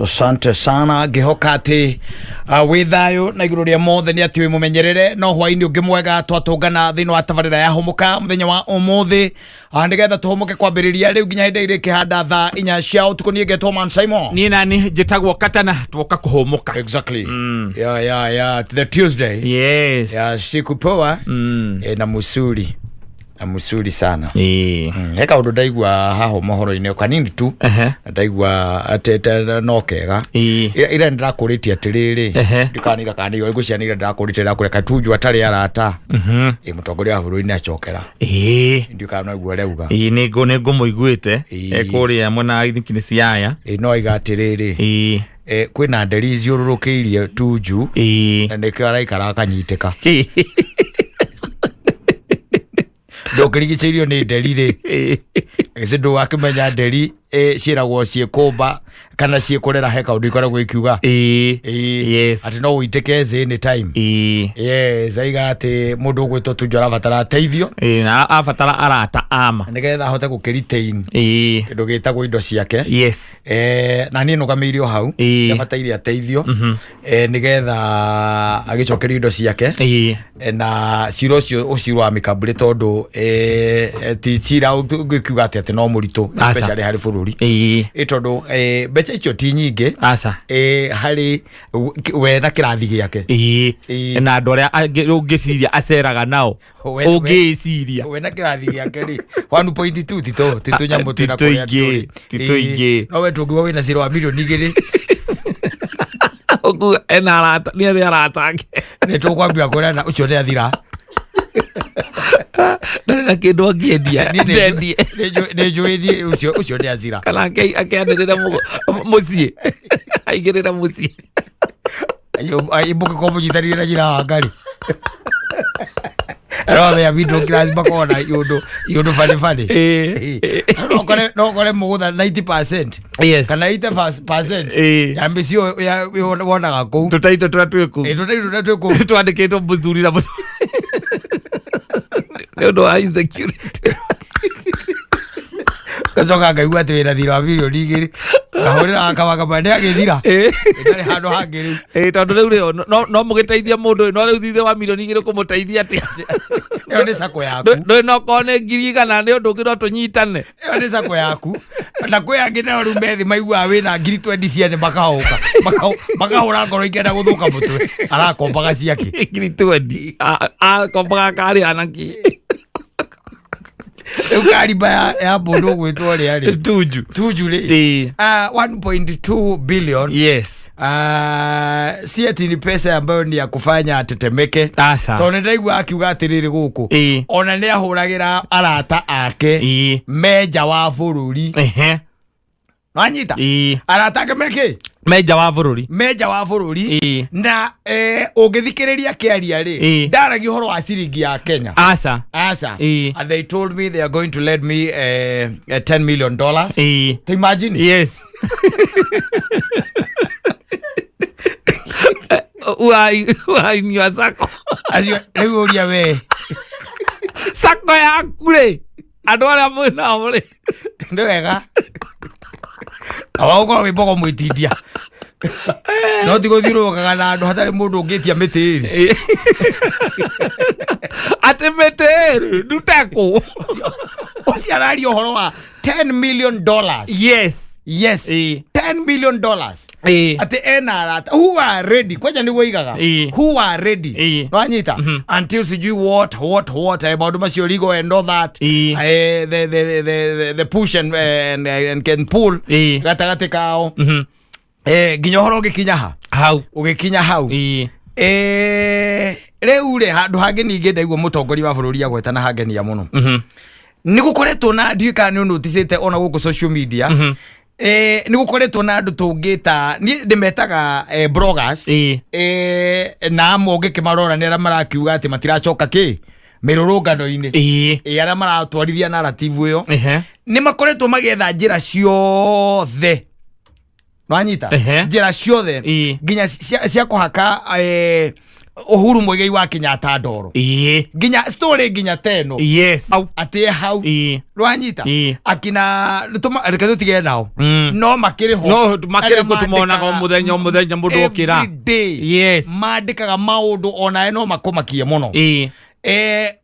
Asante sana. Ngĩhoka atĩ wĩ thayũ na igũrũ rĩa mothe nĩ atĩ wĩ mũmenyerere. No hwainĩ ũngĩ mwega twatũngana thĩinĩ wa tabarĩra ya hũmũka mũthenya wa ũmũthĩ, nĩgetha tũhũmũke kwambĩrĩria rĩu nginya hĩndĩ ĩrĩa ĩkĩhanda thaa 4 cia ũtukũ. Niĩ ngetwo Man Simon. Niĩ nani njĩtagwo Katana, twoka kũhũmũka. Exactly. Yeah, the Tuesday. Yes. Ya siku poa. Na musuri na musuri sana. Ĩĩ. He kaũndũ ndaigua haho mohoro-inĩ o kanini tu. Na ndaigua atĩ no kega. Ira nĩndĩrakũrĩtie atĩrĩrĩ, ndikanira kana nĩ ngũciana, ira ndĩrakũrĩtie, ndĩrakũreka Tunju atarĩ arata. Ĩ mũtongoria wa bũrũri nĩ acokera. Ndiũ kana noiguo arauga. Ĩĩ, nĩ ngũmũiguĩte. Kũrĩa mwena wa Githikini Siaya. Ĩ no aiga atĩrĩrĩ, kwĩna nderi ciũrũrũkĩirie Tunju na nĩkĩo araikara akanyitĩka. Ndũngĩrigicĩirio nĩ nderi rĩ, gĩcĩ ndũgakĩmenya nderi ciĩragwo ciĩkũmba kana ciĩkũrera, he kaũndũ ikoragwo ikiuga. Atĩ no ũitĩke thĩ anytime. Yes, aiga atĩ mũndũ ũgwĩtwo Tunju arabatara ateithio. Ĩĩ, na abatara arata ama. Nĩgetha ahote gũkĩretain kĩndũ gĩtagwo indo ciake. Na niĩ nũgamĩire o hau. Nĩabataire ateithio, nĩgetha agĩcokerio indo ciake. Na cira ũcio ũcirwo wa mĩkambũrĩ, tondũ ti cira ũngĩkiuga atĩ no mũritũ, especially harĩ bũrũri. Tondũ mbeca icio ti nyingĩ. Aca. Harĩ we na kĩrathi gĩake. Na andũ arĩa angĩ ũngĩciria aceraga nao. Ũngĩciria. We na kĩrathi gĩake rĩ, 1.2 tito ti tũnyamũ Ti twĩna kũrĩa tũingĩ, tũrĩ. ti tũingĩ. No we tũngiuga wĩna cira wa mirioni 2. Ũkuga ena arata, nĩ arĩ arata ake. Nĩ tũkwambia kũrena ũcio nĩ athira. Ndarĩ na kĩndũ angĩendia. Niĩ Ndendie. Nĩ njũĩ niĩ ũcio nĩ azira. Kana akeanĩrĩre mũciĩ, aigĩrĩre mũciĩ. Mũngĩkorwo mũnyitanĩire na njĩra wa Ngarĩ no ya middle class makoragwo na iũndũ iũndũ bani bani. No ũkore mũgũtha 90% kana 80% ya mĩciĩ wonaga kũu. Tũtaito tũrĩa twĩ kũu. Tũtaito tũrĩa twĩ kũu. Twandĩkĩtwo mũthuri na mũthuri nĩ ũndũ wa insecurity. Gacoka ngaigua atĩ wĩna thirĩ wa mirioni 2, ngahũrĩra akawakama nĩ agĩthira. Ndarĩ handũ hangĩ rĩu. Ĩĩ, tondũ rĩu rĩo no mũgĩteithie mũndũ ũyũ, no rĩu thutha wa mirioni 2 kũmũteithia atĩa? Ĩyo nĩ sako yaku. Ndũĩ no korwo nĩ 100,000 nĩ ũndũ ũngĩ no tũnyitane. Ĩyo nĩ sako yaku. Na kwĩ angĩ nao rĩu methi maiguaga wĩna ngiri 20 ciene makahũka makahũra ngoro ikenda gũthũka mũtwe arakombaga ciake. 20,000 akombaga karĩa naki? Rĩu karimba ya mũndũ ũgwĩtwo ũrĩa rĩ? Tunju. Tunju rĩ. 1.2 billion. Si ati ni pesa ambayo ni ya kufanya atetemeke. Aca. Tondũ nĩ ndaigua akiuga atĩrĩrĩ gũkũ, ona nĩ ahũragĩra arata ake me nja wa bũrũri. Wanyita? Arata ake mekĩ? Me nja wa bũrũri. Me nja wa bũrũri. Na ũngĩthikĩrĩria akĩaria rĩ, ndaragia ũhoro wa ciringi ya Kenya. Aca. Aca. And they told me they are going to lend me $10 million. Ta imagine. Yes. Who are in your circle? Acio rĩu ũria we. Sacco yaku rĩ, andũ arĩa mwĩ nao rĩ. Nĩ wega awa ũkorwo wĩ mbogo mwĩtindia, no ti gũthiũrũrũkaga na andũ hatarĩ mũndũ ũngĩtia mĩtĩ ĩrĩ. Atĩ mĩtĩ ĩrĩ ndute kũ? Ũcio araria ũhoro wa $10 million. Yes. $10 million. Atĩ ena arata who are ready kwanja nĩguo igaga who are ready. Wanyita? Until sijui what maũndũ macio legal and all that. The push and can pull gatagatĩ kao, nginya ũhoro ũgĩkinya ha? Hau. Ũgĩkinya hau. Rĩu rĩ, handũ hangĩ ningĩ ndaigua mũtongoria wa bũrũri agweta na hangenia mũno. Nĩ gũkoretwo na, ndiũĩ kana nĩ ũnoticĩte ona gũkũ social media, nĩ gũkoretwo na andũ tũngĩta, niĩ ndĩmetaga bloggers. Na amwe ũngĩkĩmarora nĩ arĩa marakiuga atĩ matiracoka kĩ mĩrũrũngano-inĩ. Arĩa maratwarithia narrative ĩyo nĩ makoretwo magĩetha njĩra ciothe. Nwanyita Ehe. njĩra ciothe Ĩĩ. nginya cia kũhaka Uhuru Muigai wa Kenyatta ndoro, nginya story nginya teno Au. atĩ e hau. Nwanyita Ĩĩ. akina reke tũtige nao, no makĩrĩ ho. No makĩrĩ Arĩa kuo, tumonaga o mandĩkaga mũthenya o mũthenya mũndũ okĩra. every day. Mandĩkaga maũndũ onawe no makũmakie mũno.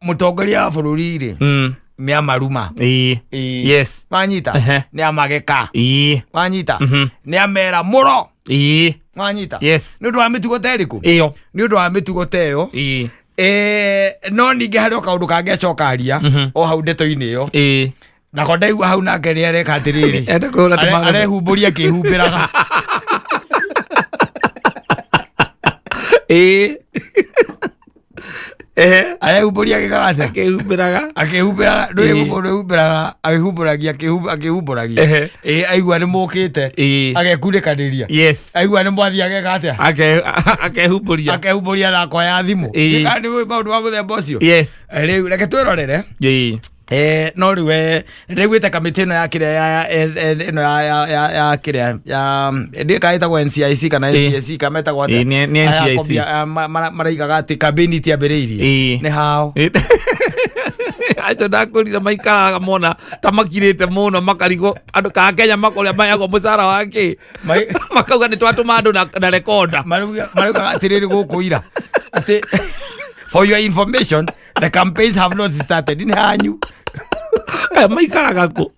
Mũtongoria wa bũrũri rĩ, nĩamaruma. Wanyita, nĩamageka. Wanyita, nĩamera mũro. Wanyita, nĩ ũndũ wa mĩtugo ta ĩrĩkũ? Ĩyo. Nĩ ũndũ wa mĩtugo ta ĩyo. No ningĩ harĩ o kaũndũ kangĩ acoka aria o hau ndeto-inĩ ĩyo, nako ndaigua hau nake nĩ areka atĩrĩrĩ, Enda kũhũra tũmagetha. Arehumbũria akĩhumbĩraga. Ehe. Arehumbũria agĩkaga atĩa? Akĩhumbĩraga. Akĩhumbĩraga. Ndũĩ humbũraga akĩhumbũragia akĩhumbũragia. Ĩ aigua nĩ mũkĩte, agekunĩkanĩria. Aigua nĩ mwathiĩ ageka atĩa? Akehumbũria. Akehumbũria na akoya thimũ. Kana nĩ maũndũ ma mũthemba ũcio. Rĩu reke twĩrorere. No rĩu ndĩraiguĩte kamĩtĩ ĩno ya kĩrĩa ya ĩno ya kĩrĩa ya ndĩĩ kana ĩtagwo NCIC kana NCSC kana metagwo atĩa? Ĩ, nĩ Aya NCIC. maraigaga atĩ campaign itiambĩrĩirie. Nĩ hao. Acio ndakũrire maikaraga mona ta makirĩte mũno makarigwo andũ ka Kenya makorĩa mayagwo mũcara wake, makauga nĩ twatũma andũ na rekonda. Maraugaga atĩrĩrĩ gũkũ ira atĩ, "For your information, the campaigns have not started." Nĩ hanyu. Aya maikaraga kũ?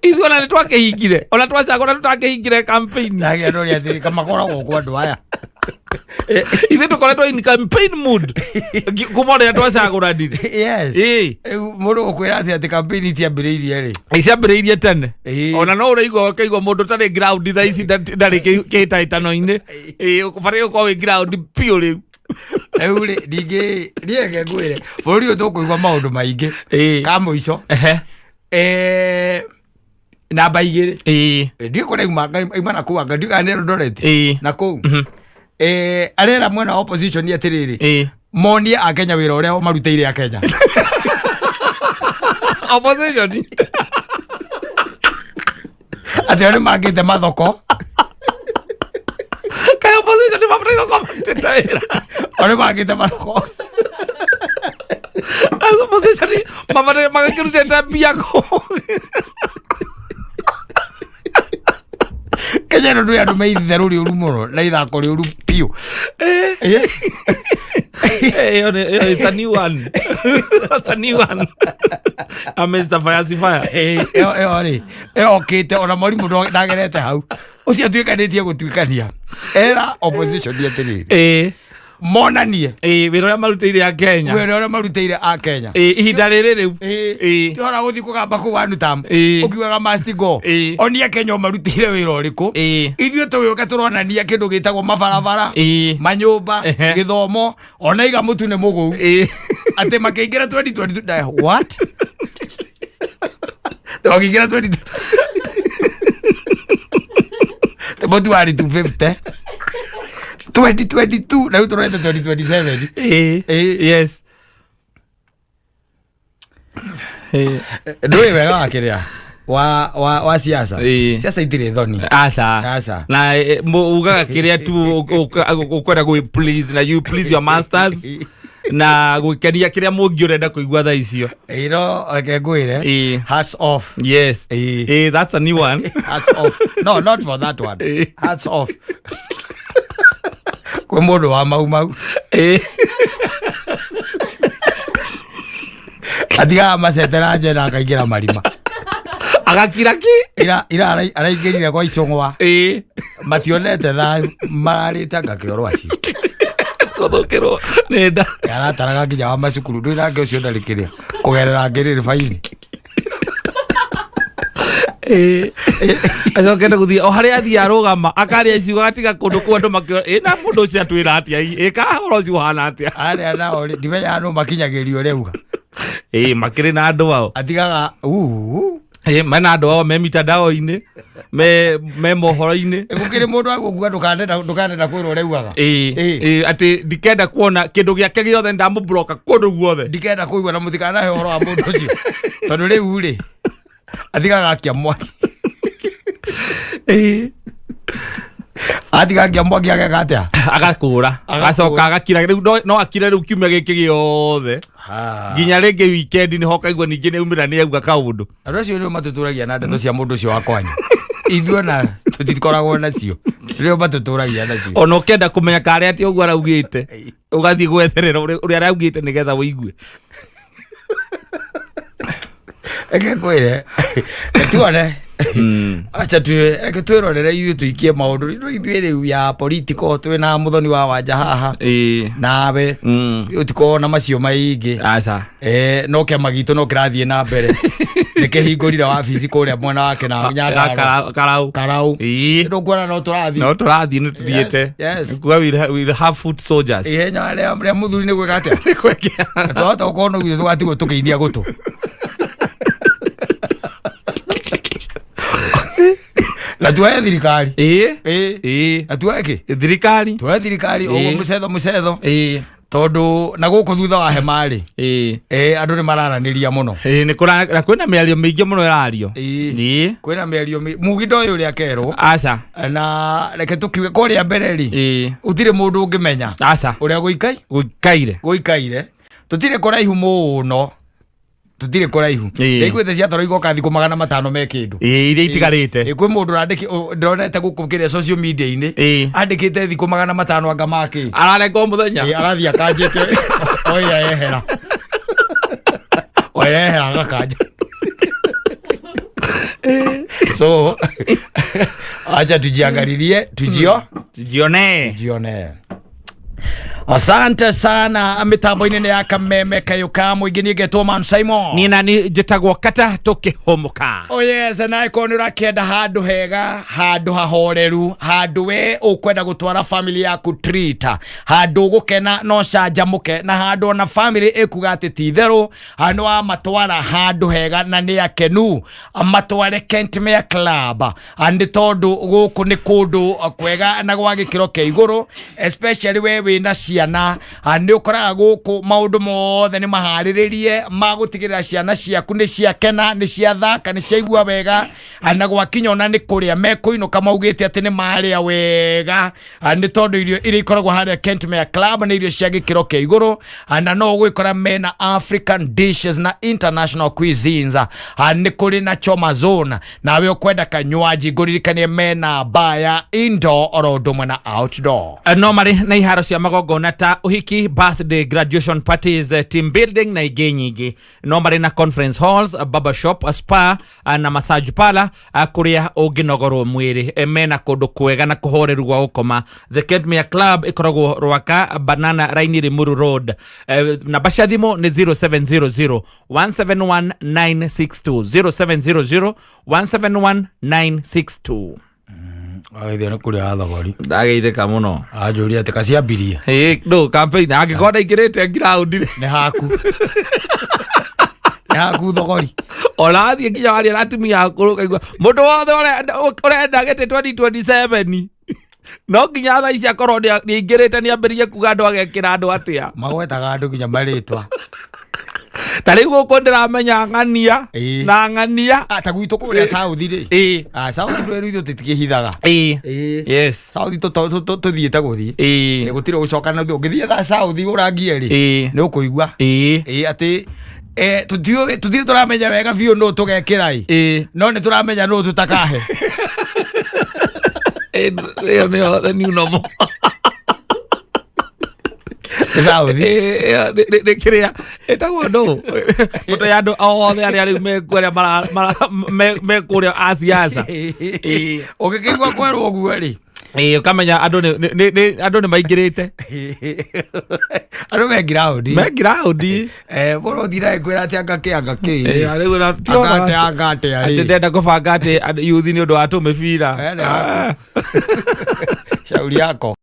Ithuĩ ona nĩ twakĩhingire, ona twacagũra tũtakĩhingire campaign. Ndagĩa ndũria atĩrĩ kamakoragwo kwa andũ aya. Ithuĩ tũkoretwo in campaign mood kuma ũrĩa twacagũranire. Rĩu mũndũ ũkwĩra atĩ campaign itiambĩrĩirie rĩ? Iciambĩrĩirie tene. Ona no ũraigua ũkaigua mũndũ ũtarĩ ground thaa ici ndarĩ kĩhĩtahĩtano-inĩ. Ũbataire gũkorwo wĩ ground biũ rĩu. Rĩu rĩ, ningĩ niĩ ngwĩre bũrũri ũyũ tũkũigua maũndũ maingĩ. Ka mũico, namba 2, ndiũ kũrĩa auma na kũu, anga ndiũ kana nĩ Eldoret na kũu. Arera mwena wa opposition atĩrĩrĩ, monie akenya wĩra ũrĩa marutĩire akenya. Opposition. Atĩ o nĩ mangĩte mathoko. Kaĩ opposition nĩ mabataire gũkorwo marutĩte wĩra? O nĩ mangĩte mathoko. As opposition mabataire magakĩrutĩte mbia kũ? Kenya ĩno ndũrĩ andũ me itherũ rĩũru mũno na ithako rĩũru biũ. Ĩyo ĩyo it's a new one. That's a new one. I'm Mr. Fire Fire. Ĩyo rĩ ĩyo okĩte ona mwarimũ ndagerete hau ũcio atuĩkanĩtie gũtuĩkania era opposition atĩrĩrĩ, monanie Wĩra ũrĩa marutĩire a Kenya. Wĩra ũrĩa marutĩire a Kenya. Ihinda rĩrĩ rĩu. Ti ũhoro wa gũthiĩ kũgamba kũu Anutam ũkiugaga must go. Onia Kenya ũmarutĩire wĩra ũrĩkũ. Ithuĩ tũgĩũka tũronania kĩndũ gĩtagwo mabarabara, manyũmba, gĩthomo, ona iga mũtu nĩ mũgũu. Atĩ makĩingĩra 2022 what, makĩingĩra 2022 mũtu warĩ 250 2022 na rĩu tũrorete 2027. Ndũĩ wega wa kĩrĩa wa siasa. Siasa itirĩ thoni. Aca. Aca. Na ugaga kĩrĩa tu ũkwenda gwĩ please na you please your masters na gwĩkenia kĩrĩa mũngĩ ũrenda kũigua thaa icio. Ĩno reke ngwĩre, hats off. That's a new one. Hats off, no, not for that one. Hats off kwĩ mũndũ wa mau mau atigaga macetera nje na akaingĩra marima. Agakira ki. Ira araingĩrire kwa icũng'wa, mationete thayũ, mararĩte anga kĩoro acio. Gũthũkĩrwo nĩ nda. Arataraga nginya wa macukuru, ndũĩ nake ũcio ndarĩ kĩrĩa kũgerera ngĩrĩrĩ baini. Acokete gũthiĩ o harĩa athiĩ arũgama akaria ciugo agatiga kũndũ kũu andũ makĩora ĩ na mũndũ ũcio atwĩra atĩa ĩ ka ũhoro ũcio ũhana atĩa. Arĩa nao rĩ, ndimenyaga nũ makinyagĩrio rĩuga. Makĩrĩ na andũ ao. Atigaga uu. Mena andũ ao me mitandao-inĩ, me mohoro-inĩ. Gũkĩrĩ mũndũ agũkuga ndũkanenda kwĩrwo ũrĩa ugaga. Atĩ ndikenda kuona kĩndũ gĩake gĩothe, ndamũbloka kũndũ guothe. Ndikenda kũigua na mũtikanahe ũhoro wa mũndũ ũcio tondũ rĩu rĩ atigaga akia mwaki. Atiga ngĩambo ageka atĩa? Agakũra. Agacoka agakira rĩu, no akire rĩu kiumia gĩkĩ gĩothe nginya rĩngĩ weekend nĩho ũkaigua ningĩ nĩ aumĩra, nĩ auga kaũndũ. Andũ acio nĩo matũtũragia na ndeto cia mũndũ ũcio wa kwanyu. Ithuĩ ona tũtikoragwo nacio, nĩo matũtũragia nacio. Ona ũkĩenda kũmenya karĩa atĩ ũguo araugĩte, ũgathiĩ gwetherera ũrĩa araugĩte nĩgetha ũigue. Reke ngwĩre, tuone, acha tu, reke twĩrorere ithuĩ, tũikie maũndũ rĩu ithuĩ rĩu ya political. Twĩna Mũthoni wa Wanja haha nawe. Ũtikorwo na macio maingĩ. Aca. No kĩama gitũ no kĩrathiĩ na mbere, nĩ kĩhingũrire wabici kũrĩa mwena wake na Nyandarua. Karau. Karau. Ndũkuona no tũrathiĩ? No tũrathiĩ, nĩ tũthiĩte. Kuga we'll have foot soldiers. Ihenya rĩa mũthuri nĩ gwĩka atĩa? Nĩ kwekea. Na twahota gũkorwo no ithuĩ tũgatigwo tũkĩinia gũtũ na tuoe thirikari. Na tuoe kĩ? Thirikari. Tuoe thirikari ũguo, mũcetho mũcetho, tondũ na gũkũ thutha wa hema rĩ, andũ nĩ mararanĩria mũno. Ĩĩ, nĩ kũra na kwĩna mĩario mĩingĩ mũno ĩrario. Kwĩna mĩario mugindo ũyũ ũrĩa kerwo. Aca. Na reke tũkiuge kũrĩa mbere rĩ, gũtirĩ mũndũ ũngĩmenya Aca. ũrĩa gũikai Gũikaire. Gũikaire. Tũtirĩ kũraihu mũno, tũtirĩ kũraihu. Ndaiguĩte ciatwarwo igoka thikũ 500 me kĩndũ. Ĩĩ, iria itigarĩte. Ĩĩ, kwĩ mũndũ ndĩronete gũkũ kĩrĩa social media-inĩ andĩkĩte thikũ 500 anga makĩ. Ararenga o mũthenya. Ĩĩ, arathiĩ akanjĩte oya ehera, oya ehera, agakanja. So acha tujiangalilie, tujio Jione. Jione. Asante sana. Mitambo-inĩ nĩ ya Kameme Kayũ ka mũingĩ, niĩ ngetwo Man Simon. Niĩ nani njĩtagwo Kata tũkĩhũmũka. Oh yes, na ĩkorwo nĩ ũrakĩenda handũ hega, handũ hahoreru, handũ we ũkwenda gũtwara family yaku treat, handũ ũgũkena na ũcanjamũke, na handũ ona family ĩkuga atĩ ti itherũ nĩ wamatwara handũ hega na nĩ akenu, matware Kentmere Club. Nĩ tondũ gũkũ nĩ kũndũ kwega na gwa gĩkĩro kĩa igũrũ, especially we wĩna ciana. Nĩ ũkoraga gũkũ maũndũ mothe nĩ maharĩrĩrie ma gũtigĩrĩra ciana ciaku nĩ ciakena, nĩ ciathaka, nĩ ciaigua wega. Na gwakinya ona nĩ kũrĩa mekũinũka maugĩte atĩ nĩ marĩa wega. Nĩ tondũ irio iria ikoragwo harĩa Kentmere Club nĩ irio cia gĩkĩro kĩa igũrũ. Na no ũgwĩkora mena African dishes na international cuisines. Nĩ kũrĩ na choma zone. Nawe ũkwenda kanywaji, ngũririkanie mena bar ya indoor oro ũndũ ũmwe na outdoor. No marĩ na iharo cia magongona ta ũhiki, birthday, graduation parties, team building na ingĩ nyingĩ. No marĩ na conference halls, barber shop, spa na massage parlor, kũrĩa ũngĩnogorwo mwĩrĩ. Mena kũndũ kwega na kũhoreru gwa gũkoma. The Kentmere Club ĩkoragwo Rwaka Banana Raini, Limuru Road. Namba cia thimũ nĩ 0700 171 962, 0700 171 962. Agithio nĩ kũrĩa thogori. Ndageithĩka mũno. Anjũria atĩ kaciambirie. Ĩĩ, ndũ campaign angĩkorwo ndaingĩrĩte ground rĩ. Nĩ haku, nĩ haku thogori. Ũrathiĩ nginya waria na atumia akũrũ, ũkaigua mũndũ wothe ũrenda gĩtĩ 2027 no nginya thaa ici akorwo nĩ aingĩrĩte, nĩ ambĩrĩrie kuga andũ agekĩra andũ atĩa. Magwetaga andũ nginya marĩtwa. Ta rĩu gũkũ ndĩramenya ng'ania na ng'ania. Ah, ta gwitũ kũrĩa South rĩ. Ah, South rĩu ithuĩ tũtikĩhithaga. South tũthiĩte gũthiĩ. Gũtirĩ gũcoka na ũngĩthiĩ tha South ũrangie rĩ, nĩ ũkũigua atĩ tũtirĩ tũramenya wega biũ nũ tũgekĩra ĩ, no nĩ tũramenya nũ tũtakahe. Ĩyo nĩyo the new normal. Nĩ South. Ĩyo nĩ kĩrĩa ĩtagwo ndũ mũtwe ya andũ othe arĩa rĩu mekuo, arĩa mekũrĩa a siasa. Ũngĩkĩigua kwerwo ũguo rĩ, Ĩĩ, ũkamenya andũ andũ nĩ maingĩrĩte. Andũ me ground. Me ground. Mũno ũtirae kwĩra atĩ anga kĩ, anga kĩ. Rĩu Angate angate atĩ arĩ ndenda kũbanga atĩ youth nĩ ũndũ wa tũmĩbira. Nĩ haku. Shauri yako.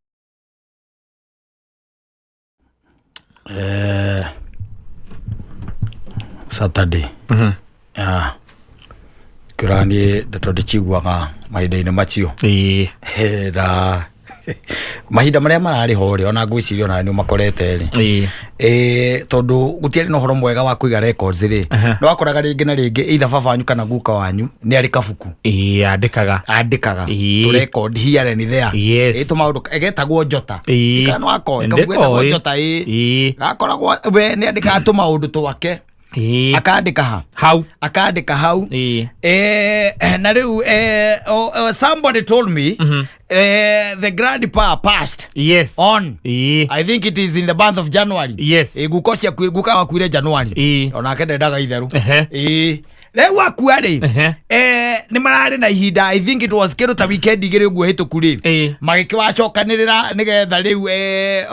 Saturday. Yeah. Kĩra niĩ ndeto ndĩciguaga mahinda-inĩ macio. Na Mahinda marĩa mararĩ ho rĩ, ona ngwĩciria ona nĩ ũmakorete rĩ. Tondũ gũtiarĩ na ũhoro mwega wa kũiga records rĩ, nĩ wakoraga rĩngĩ na rĩngĩ either baba wanyu kana guka wanyu nĩ arĩ kabuku. Ĩĩ, andĩkaga. Andĩkaga tũ record here and there. Tũmaũndũ getagwo njota. Kana wako kabuku getagwo Ndĩkoĩ. njota. Gakoragwo we nĩ andĩkaga tũmaũndũ twake. Akandĩka ha? Hau. Akandĩka hau. Na rĩu oh, somebody told me the grandpa passed on. I think it is in the month of January. Guka ũcio guka wakuire January. Onake ndendaga itherũ. Rĩu akua rĩ, nĩ mararĩ na ihinda, I think it was kĩndũ ta weekend 2 ũguo hĩtũku rĩ, magĩkĩwacokanĩrĩra nĩgetha rĩu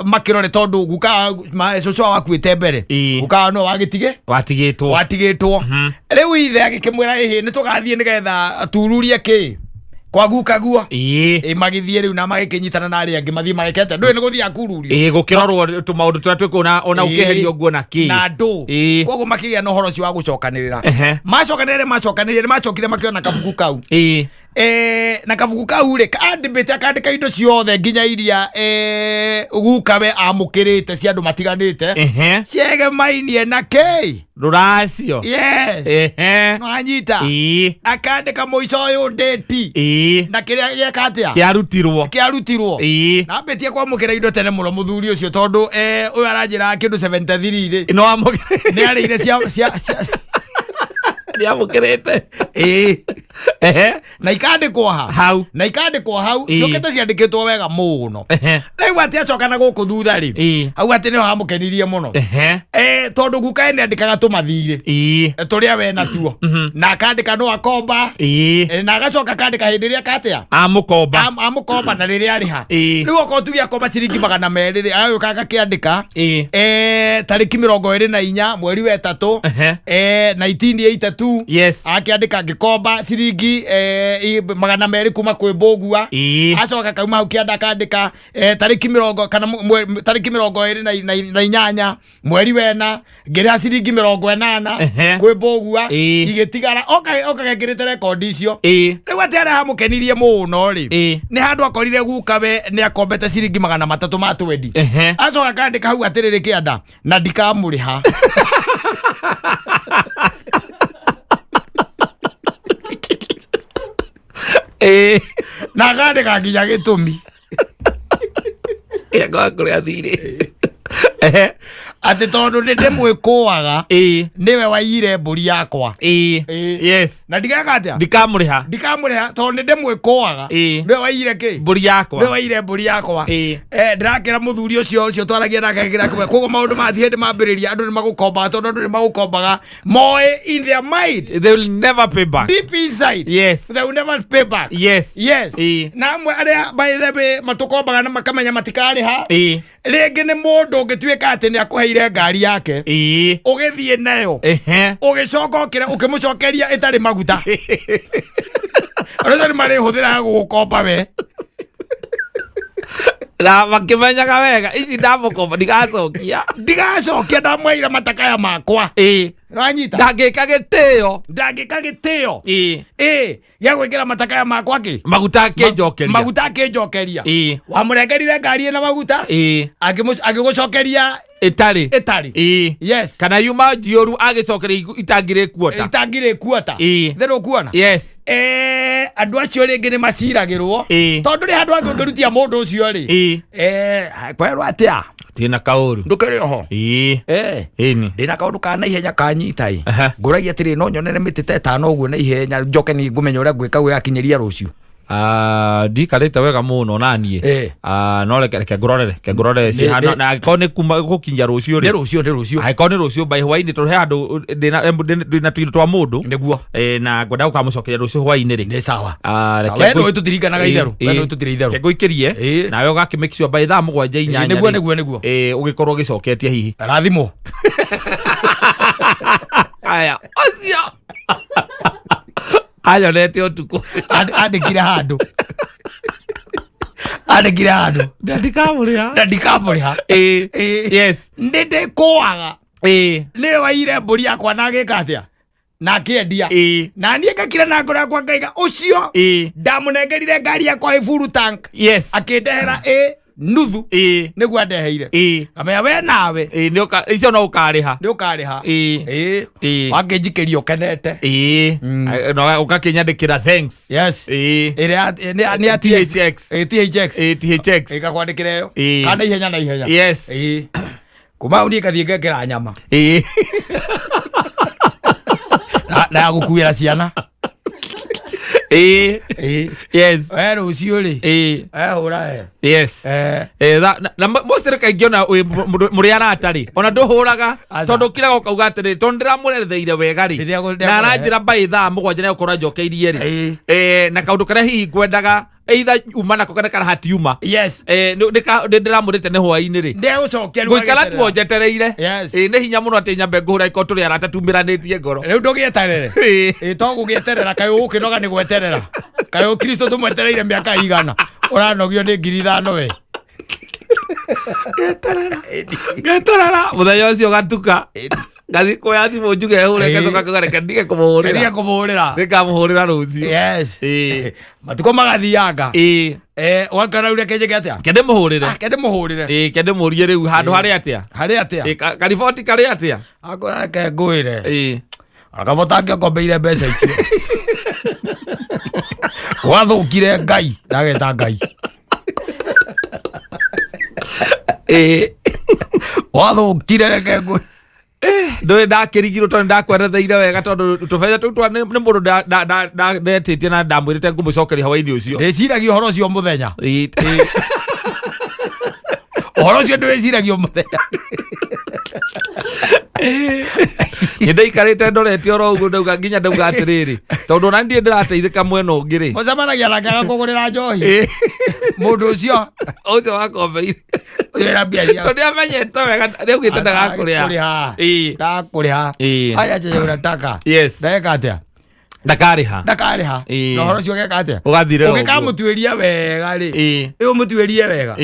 makĩrore, tondũ guka cũcũ wao akuĩte mbere. Guka wao nĩwe wagĩtige Watigĩtwo. Watigĩtwo. Rĩu ithe agĩkĩmwĩra, ĩhĩ, nĩ tũgathiĩ nĩgetha tururie kĩ kwa guka guo. Magĩthiĩ rĩu na magĩkĩnyitana na arĩa angĩ, mathiĩ magĩkete ndũĩ nĩ gũthiĩ akururio. Ĩĩ, gũkĩrorwo tũmaũndũ tũrĩa twĩ na ona ũkĩeherio nguo na kĩ. Na andũ. Koguo makĩgĩa na ũhoro ũcio wa gũcokanĩrĩra. Macokanĩrĩre, macokanĩrĩre, nĩ macokire makĩona kabuku kau. Na kabuku kau rĩ, kandĩmbĩte akandĩka indo ciothe nginya iria guka we amũkĩrĩte cia andũ matiganĩte ciegemainie na kĩ. Rũracio. Yes. Nwanyita? Akandĩka mũico ũyũ ndĩti na kĩrĩa gĩeka atĩa. Kĩarutirwo. Kĩarutirwo. Nambĩtie kwamũkĩra indo tene mũno mũthuri ũcio, tondũ ũyũ aranjĩra kĩndũ 73 rĩ, No amũkĩrĩte. Nĩ arĩire cia Nĩ amũkĩrĩte. Na ikandĩkwo ha? Hau. Na ikandĩkwo hau. Ciũkĩte ciandĩkĩtwo wega mũno. Rĩu atĩ acoka na gũkũ thutha rĩ, hau atĩ nĩho hamũkenirie mũno. Tondũ guka we nĩandĩkaga tũmathirĩ tũrĩa we natuo, na akandĩka no akomba. Na agacoka akandĩka hĩndĩ ĩrĩa katea Amũkomba. Amũkomba na rĩrĩa arĩha. Rĩu okorwo tuge akomba ciringi 200 rĩ, agagĩũka agakĩandĩka tarĩki 24 mweri wa 3, 1982. Akĩandĩka ngĩkomba ciringi 200 kuma kwĩ Mbũgua. Acoka kauma hau kĩanda akandĩka tarĩki mĩrongo kana tarĩki 28 mweri wena ngĩrĩha ciringi 80 kwĩ Mbũgua. Igĩtigara oka gekĩrĩte rekondi icio. Rĩu atĩ harĩa hamũkenirie mũno rĩ, nĩ handũ akorire guka we nĩ akombete ciringi 300 ma twendi. Acoka akandĩka hau atĩrĩrĩ kĩanda, na ndikamũrĩha. Na akandĩka nginya gĩtũmi. Kĩango kũrĩa thirĩ. Atĩ tondũ nĩ ndĩmwĩkũaga, nĩwe waiyire mbũri yakwa. Na ndigeka atĩa? Ndikamũrĩha. Ndikamũrĩha tondũ nĩ ndĩmwĩkũaga, nĩwe waiyire kĩ? Mbũri yakwa. Nĩwe waiyire mbũri yakwa. Ndĩrakĩra mũthuri ũcio ũcio twaragia nake ngĩra kĩmwe, koguo maũndũ maya ti hĩndĩ mambĩrĩria andũ nĩ magũkombaga, tondũ andũ nĩ magũkombaga moĩ in their mind They will never pay back. Deep inside, they will never pay back. Yes. Na amwe arĩa by the way matũkombaga na makamenya matikarĩha, rĩngĩ nĩ mũndũ ũngĩtuĩka atĩ nĩ akũheire ngari yake ũgĩthiĩ nayo, ũgĩcoka ũkĩra ũkĩmũcokeria ĩtarĩ maguta. Andũ acio nĩ marĩhũthĩraga gũgũkomba we. Na makĩmenyaga wega ici ndamũkomba ndigacokia. Ndigacokia, ndamweire matakaya makwa. Nĩwanyita? Ndangĩka gĩtĩo. Ndangĩka gĩtĩo gĩa gwĩkĩra matakaya makwa kĩ? Maguta akĩnjokeria. Maguta akĩnjokeria. Wamũrengerire ngari ĩna maguta, agĩgũcokeria ĩtarĩ. Ĩtarĩ. Yes. Kana yuma njiũru agĩcokeria itangirĩ kuota. Itangirĩ kuota. Therũ kuona? Yes. Andũ acio rĩngĩ nĩ maciragĩrwo, tondũ rĩ handũ angĩ ũngĩrutia mũndũ ũcio rĩ, kwerwo atĩa? Tina kaũru. Ndũkĩrĩ oho? Ĩni. Ndĩna kaũndũ ka naihenya kanyita ĩ. Ngũragia atĩrĩ, no nyonere mĩtĩ ta 5 ũguo na ihenya, njoke ni ngũmenya ũrĩa ngwĩka gwĩgakinyĩria rũciũ? Ah, ndikarĩte wega mũno naniĩ. Ah, no reke ngũrorere cihana na angĩkorwo nĩ kuma gũkinya rũciũ Nĩ rĩ. rũciũ, nĩ rũciũ. Angĩkorwo nĩ rũciũ by hwainĩ, tondũ he handũ ndĩna tũindo twa mũndũ. Na ngwenda gũkamũcokeria rũciũ hwainĩ rĩ. Nĩ sawa. Ah, Sawa, we nĩũĩ tũtiriganaga itherũ. We nĩũĩ tũtirĩ itherũ. Reke ngũikĩrie nawe ũgakĩ make sure by thaa 7 8 rĩ, Nĩguo. Ũgĩkorwo ũgĩcoketie hihi. Rathimwo. Aya ũcio anyonete ũtukũ. Andĩkire handũ, andĩkire handũ Ndikamũrĩha. Na ndikamũrĩha. Nĩ ndĩkũaga, nĩwe waire mbũri yakwa na agĩka atĩa? Na akĩendia. Na niĩ ngakira na ngoro yakwa ngaiga ũcio ndamũnengerire ngari yakwa ĩ full tank, akĩndehera ĩ nuthu, nĩguo andeheire. Ngamenya we nawe Icio no ũkarĩha. Nĩ ũkarĩha. Ĩ. Wakĩnjikĩria ũkenete. Na ũgakĩnyandĩkĩra thanks. Yes. Ĩrĩa nĩ ya THX. Ĩ, THX. THX. Ĩgakwandĩkĩra ĩyo. Kana ihenya na ihenya. Ĩ, kuma hau niĩ ngathiĩ ngekĩra nyama na ya gũkuĩra ciana. Ĩ. We rũciũ rĩ, ehũra we. Na mostly kaingĩ ona wĩ mũrĩ arata rĩ, ona ndũhũraga. Aca. Tondũ ũkiraga ũkauga atĩrĩ, tondũ ndĩramũretheire wega rĩ, Rĩrĩa na aranjĩra by 7:00 nĩ egũkorwo anjokeirie rĩ, na kaũndũ karĩa hihi ngwendaga either uma nako kana kana hatiuma, nĩ ndĩramũrĩte nĩ hwaĩ-inĩ rĩ, Ndegũcokia rĩu. Ngũikara Agĩeterera. tuo njetereire. Nĩ hinya mũno atĩ nyambe ngũhũra ĩkorwo tũrĩ arata tumĩranĩtie ngoro. Rĩu ndũgĩeterere. Ĩ, to gũgĩeterera, kaĩ ũgũkĩnoga nĩ gweterera? Kaĩ Kristo tũmwetereire mĩaka igana, ũranogio nĩ 5,000 we? Ngeterera mũthenya ũcio gatuka, ngathiĩ kuoya thimũ njuge hũre, ngacoka ngauga reke ndige Ndige kũmũhũrĩra. Kũmũhũrĩra. Nĩngamũhũrĩra rũciũ. Matukũ magathianga. Ũgakora rĩu reke njĩke atĩa? Ke ndĩmũhũrĩre. Ah, ke ndĩmũhũrĩre. Ke ndĩmũrie rĩu handũ harĩ atĩa. Harĩ atĩa. Kariboti karĩ atĩa. Akora reke ngwĩre, akabota angĩokombeire mbeca icio gwathũkire, Ngai ndageta Ngai. Gwathũkire, reke ngwĩre. Ndũĩ ndakĩrigirwo tondũ ndakweretheire wega, tondũ tũbeca tũu nĩ mũndũ ndetĩtie na ndamwĩrĩte ngũmũcokeria hwaĩ-inĩ ũcio. Ndĩciragia ũhoro ũcio mũthenya. Ũhoro ũcio ndĩwĩciragia mũthenya. Nĩ ndaikarĩte ndorete oro ũguo, ndauga nginya ndauga atĩrĩrĩ, tondũ ona ndiĩ ndĩrateithĩka mwena ũngĩ rĩ. Mũcemanagia nake agakũgũrĩra njohi, mũndũ ũcio. Ũcio wakombeire. Wĩra mbia cia. Tondũ nĩamenyete wega, nĩaugĩte ndagakũrĩha. Ndagakũrĩha. Ndagakũrĩha. Haya, chenye unataka. Ndageka atĩa? Ndakarĩha. Ndakarĩha. Na ũhoro ũcio ũgeka atĩa? Ũgathirĩra ũguo. Ũngĩkamũtuĩria wega rĩ, ĩ ũmũtuĩrie wega,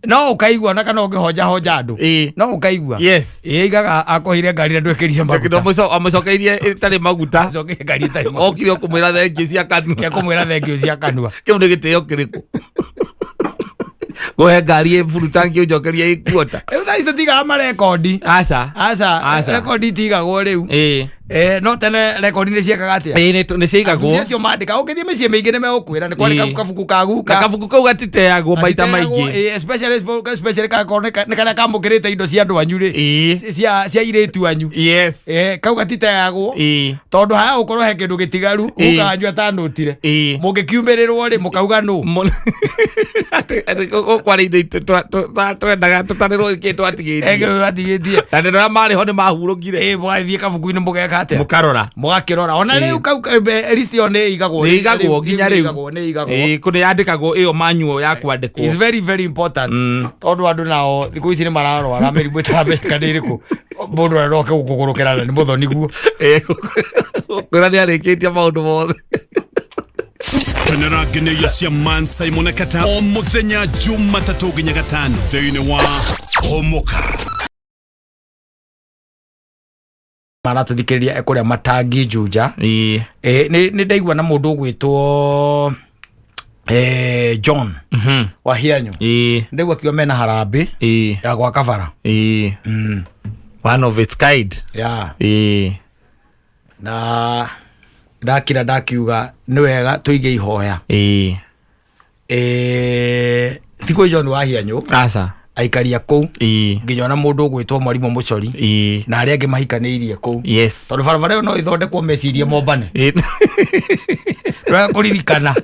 no ũkaigua na kana ũngĩhonja honja andũ, no ũkaigua. Ĩ, aigaga akũheire ngari na ndwĩkĩrire maguta. Amũcokeirie ĩtarĩ maguta. Acokeire ngari ĩtarĩ maguta. Okire kũmwĩra thengiũ cia kanua. Kĩa kũmwĩra thengiũ cia kanua. Kĩu nĩ gĩtĩo kĩrĩkũ, kũhe ngari ĩ full tank ũnjokerie ĩ quarter? Rĩu thaa ici tũtigaga marekondi. Aca. Aca. Aca. Rekondi itigagwo rĩu. No tene rekondi nĩ ciekaga atĩa? Ĩ, nĩ ciigagwo. Athuri acio mandĩka, ũngĩthiĩ mĩciĩ mĩingĩ nĩ megũkwĩra nĩ kwarĩ kabuku ka Na guka. Kabuku kau gatiteagwo maita Gatiteagwo, maingĩ. ĩ, especially gakorwo nĩ karĩa kamũkĩrĩte indo cia andũ anyu rĩ, cia airĩtu anyu. Kau gatiteagwo, tondũ haya gũkorwo he kĩndũ gĩtigaru guka wanyu atanũtire. Mũngĩkiumĩrĩrwo rĩ, mũkauga nũ? Atĩ gũkwarĩ indo twendaga tũtarĩrwo kĩ twatigĩtie. Atigĩtie. Na nĩ arĩa marĩ ho nĩ mahurũkire. Ĩ, mũgathiĩ kabuku-inĩ mũgeka atĩa? Mũkarora. Mũgakĩrora ona rĩu kau list ĩyo nĩ ĩigagwo. Nĩ ĩigagwo nginya rĩu. Nĩ ĩigagwo. Ĩ, kũ nĩ yandĩkagwo ĩyo manual ya kwandĩkwo. Is very very important, tondũ andũ nao thikũ ici nĩ mararwara mĩrimũ ĩtaramenyeka nĩ ĩrĩkũ. Mũndũ aroke gũkũgũrũkĩra na nĩ mũthoni guo. Kwĩra nĩ arĩkĩtie maũndũ mothe. Kenera ngenyagia cia Man Simon Kata o muthenya Jumatatũ nginya Gatano thĩinĩ wa Homoka. Maratũthikĩrĩria kũrĩa matangi Juja. Nĩ ndaigua na mũndũ ũgwĩtwo John Wahianyu, ndaigua akiuga mena harambĩ ya gwaka bara. One of its kind. Na ndakira ndakiuga nĩ wega tũige ihoya. Ti kwĩ John Wahianyu, Aca. Aikaria kũu, nginya ona mũndũ ũgwĩtwo mwarimũ Mũcori na arĩa angĩ mahikanĩirie kũu, tondũ barabara ĩyo no ĩthondekwo mecirie mombane. Wega kũririkana.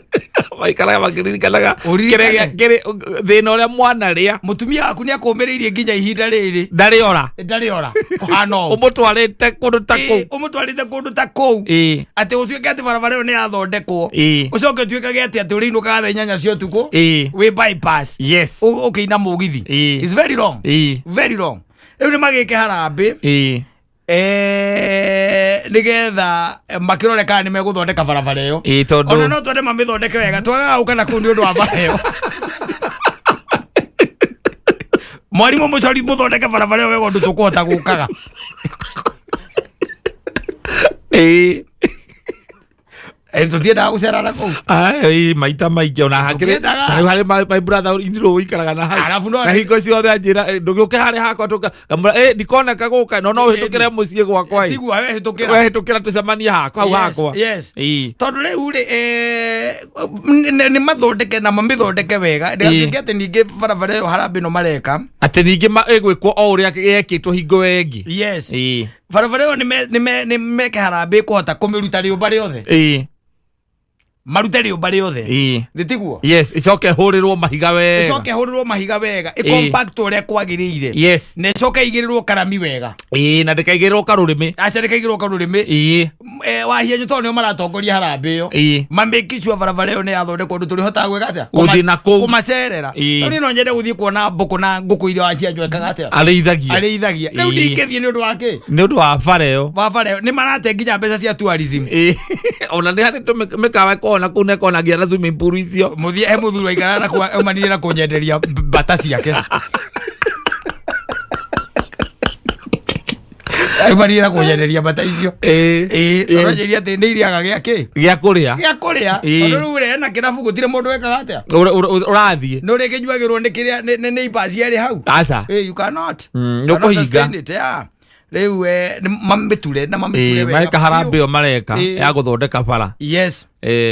Maikaraga makĩririkanaga. Ũririkane. Kĩrĩa kĩrĩ thĩna ũrĩa mwanarĩa. Mũtumia waku nĩ akũmĩrĩirie nginya ihinda rĩrĩ. Ndarĩ ora. Ndarĩ ora kũhana ũũ. Ũmũtwarĩte kũndũ ta kũu. Ũmũtwarĩte kũndũ ta kũu, atĩ ũtuĩke atĩ barabara ĩyo nĩ yathondekwo, ũcoke ũtuĩkage atĩ ũrĩinũkaga thaa 8 cia ũtukũ wĩ bypass, ũkĩina mũgithi. It's very wrong. Very wrong. Rĩu nĩ magĩke harambĩ, nĩgetha makĩrore kana nĩ megũthondeka barabara ĩyo. Tondũ Ona no twende mamĩthondeke wega, twagaga gũka na kũu nĩ ũndũ wa bara ĩyo. Mwarimũ Mũcori, mũthondeke barabara ĩyo wega ũndũ tũkũhota gũkaga. Tũtiendaga gũcera na kũu. Ai, maita maingĩ ona hakĩrĩ Tũkĩendaga. ta rĩu harĩ my brother inirwo ũikaraga na hau. Arabu no- Na hingo ciothe anjĩra, "Ndũgĩũke harĩa hakwa tũka ngamwĩra, ndikoneka gũka no no ũhĩtũkĩre mũciĩ gwakwa ĩ." Tiguo wehĩtũkĩra. Wehĩtũkĩra tũcemanie hakwa hau Yes, hakwa. yes. Ĩĩ. Tondũ rĩu rĩ, nĩ mathondeke na mamĩthondeke wega, ndĩgatuĩke atĩ ningĩ barabara ĩyo harambĩ no mareka. Atĩ ningĩ ĩgwĩkwo o ũrĩa yekĩtwo hingo ĩyo ĩngĩ. Yes. Barabara ĩyo nĩ meke harambĩ kũhota kũmĩruta rĩũmba rĩothe. Marute rĩũmba rĩothe. Thĩ tiguo? Yes, ĩcoke ĩhũrĩrwo mahiga wega. Ĩcoke ĩhũrĩrwo mahiga wega, ĩcompact ũrĩa kwagĩrĩire. Na ĩcoke ĩigĩrĩrwo karami wega. Ĩĩ, na ndĩkaigĩrĩrwo karũrĩmĩ. Aca ndĩkaigĩrĩrwo karũrĩmĩ. Wahianyu tondũ nĩo maratongoria harambĩ ĩyo. Mamake sure barabara ĩyo nĩ yathondekwo ũndũ tũrĩhotaga gwĩka atĩa? Gũthiĩ na kũu. Kũmacerera. Tondũ niĩ no nyende gũthiĩ kuona mbũkũ na ngũkũ iria Wahianyu ekaga atĩa? Arĩithagia. Arĩithagia. Rĩu ndingĩthiĩ nĩ ũndũ wa kĩ? Nĩ ũndũ wa bara ĩyo. Wa bara ĩyo. Nĩ marate nginya mbeca cia tourism. Ona nĩ harĩ mĩkawa ĩkoragwo na kũu na ĩkoragwo na nginya na swimming pool icio. Mũthiĩ he mũthuri waikaraga na kũu aumanire na kũnyenderia mbata ciake. Aumanire na kũnyenderia mbata icio. Ĩĩ, tondũ anjĩrire atĩ nĩ iriaga gĩa kĩ? Gĩa kũrĩa. Gĩa kũrĩa. Tondũ rĩu rĩ, ena kĩrabu gũtirĩ mũndũ wekaga atĩa? Ũrathiĩ. Nĩ ũrĩkĩnyuagĩrwo nĩ kĩrĩa nĩ ibaci ĩrĩ hau. Aca. You cannot. Nĩ Cannot ũkũhinga. sustain it, yeah. Rĩu nĩ mamĩture na mamĩture wega. Meka harambĩ ĩyo mareka ya gũthondeka bara.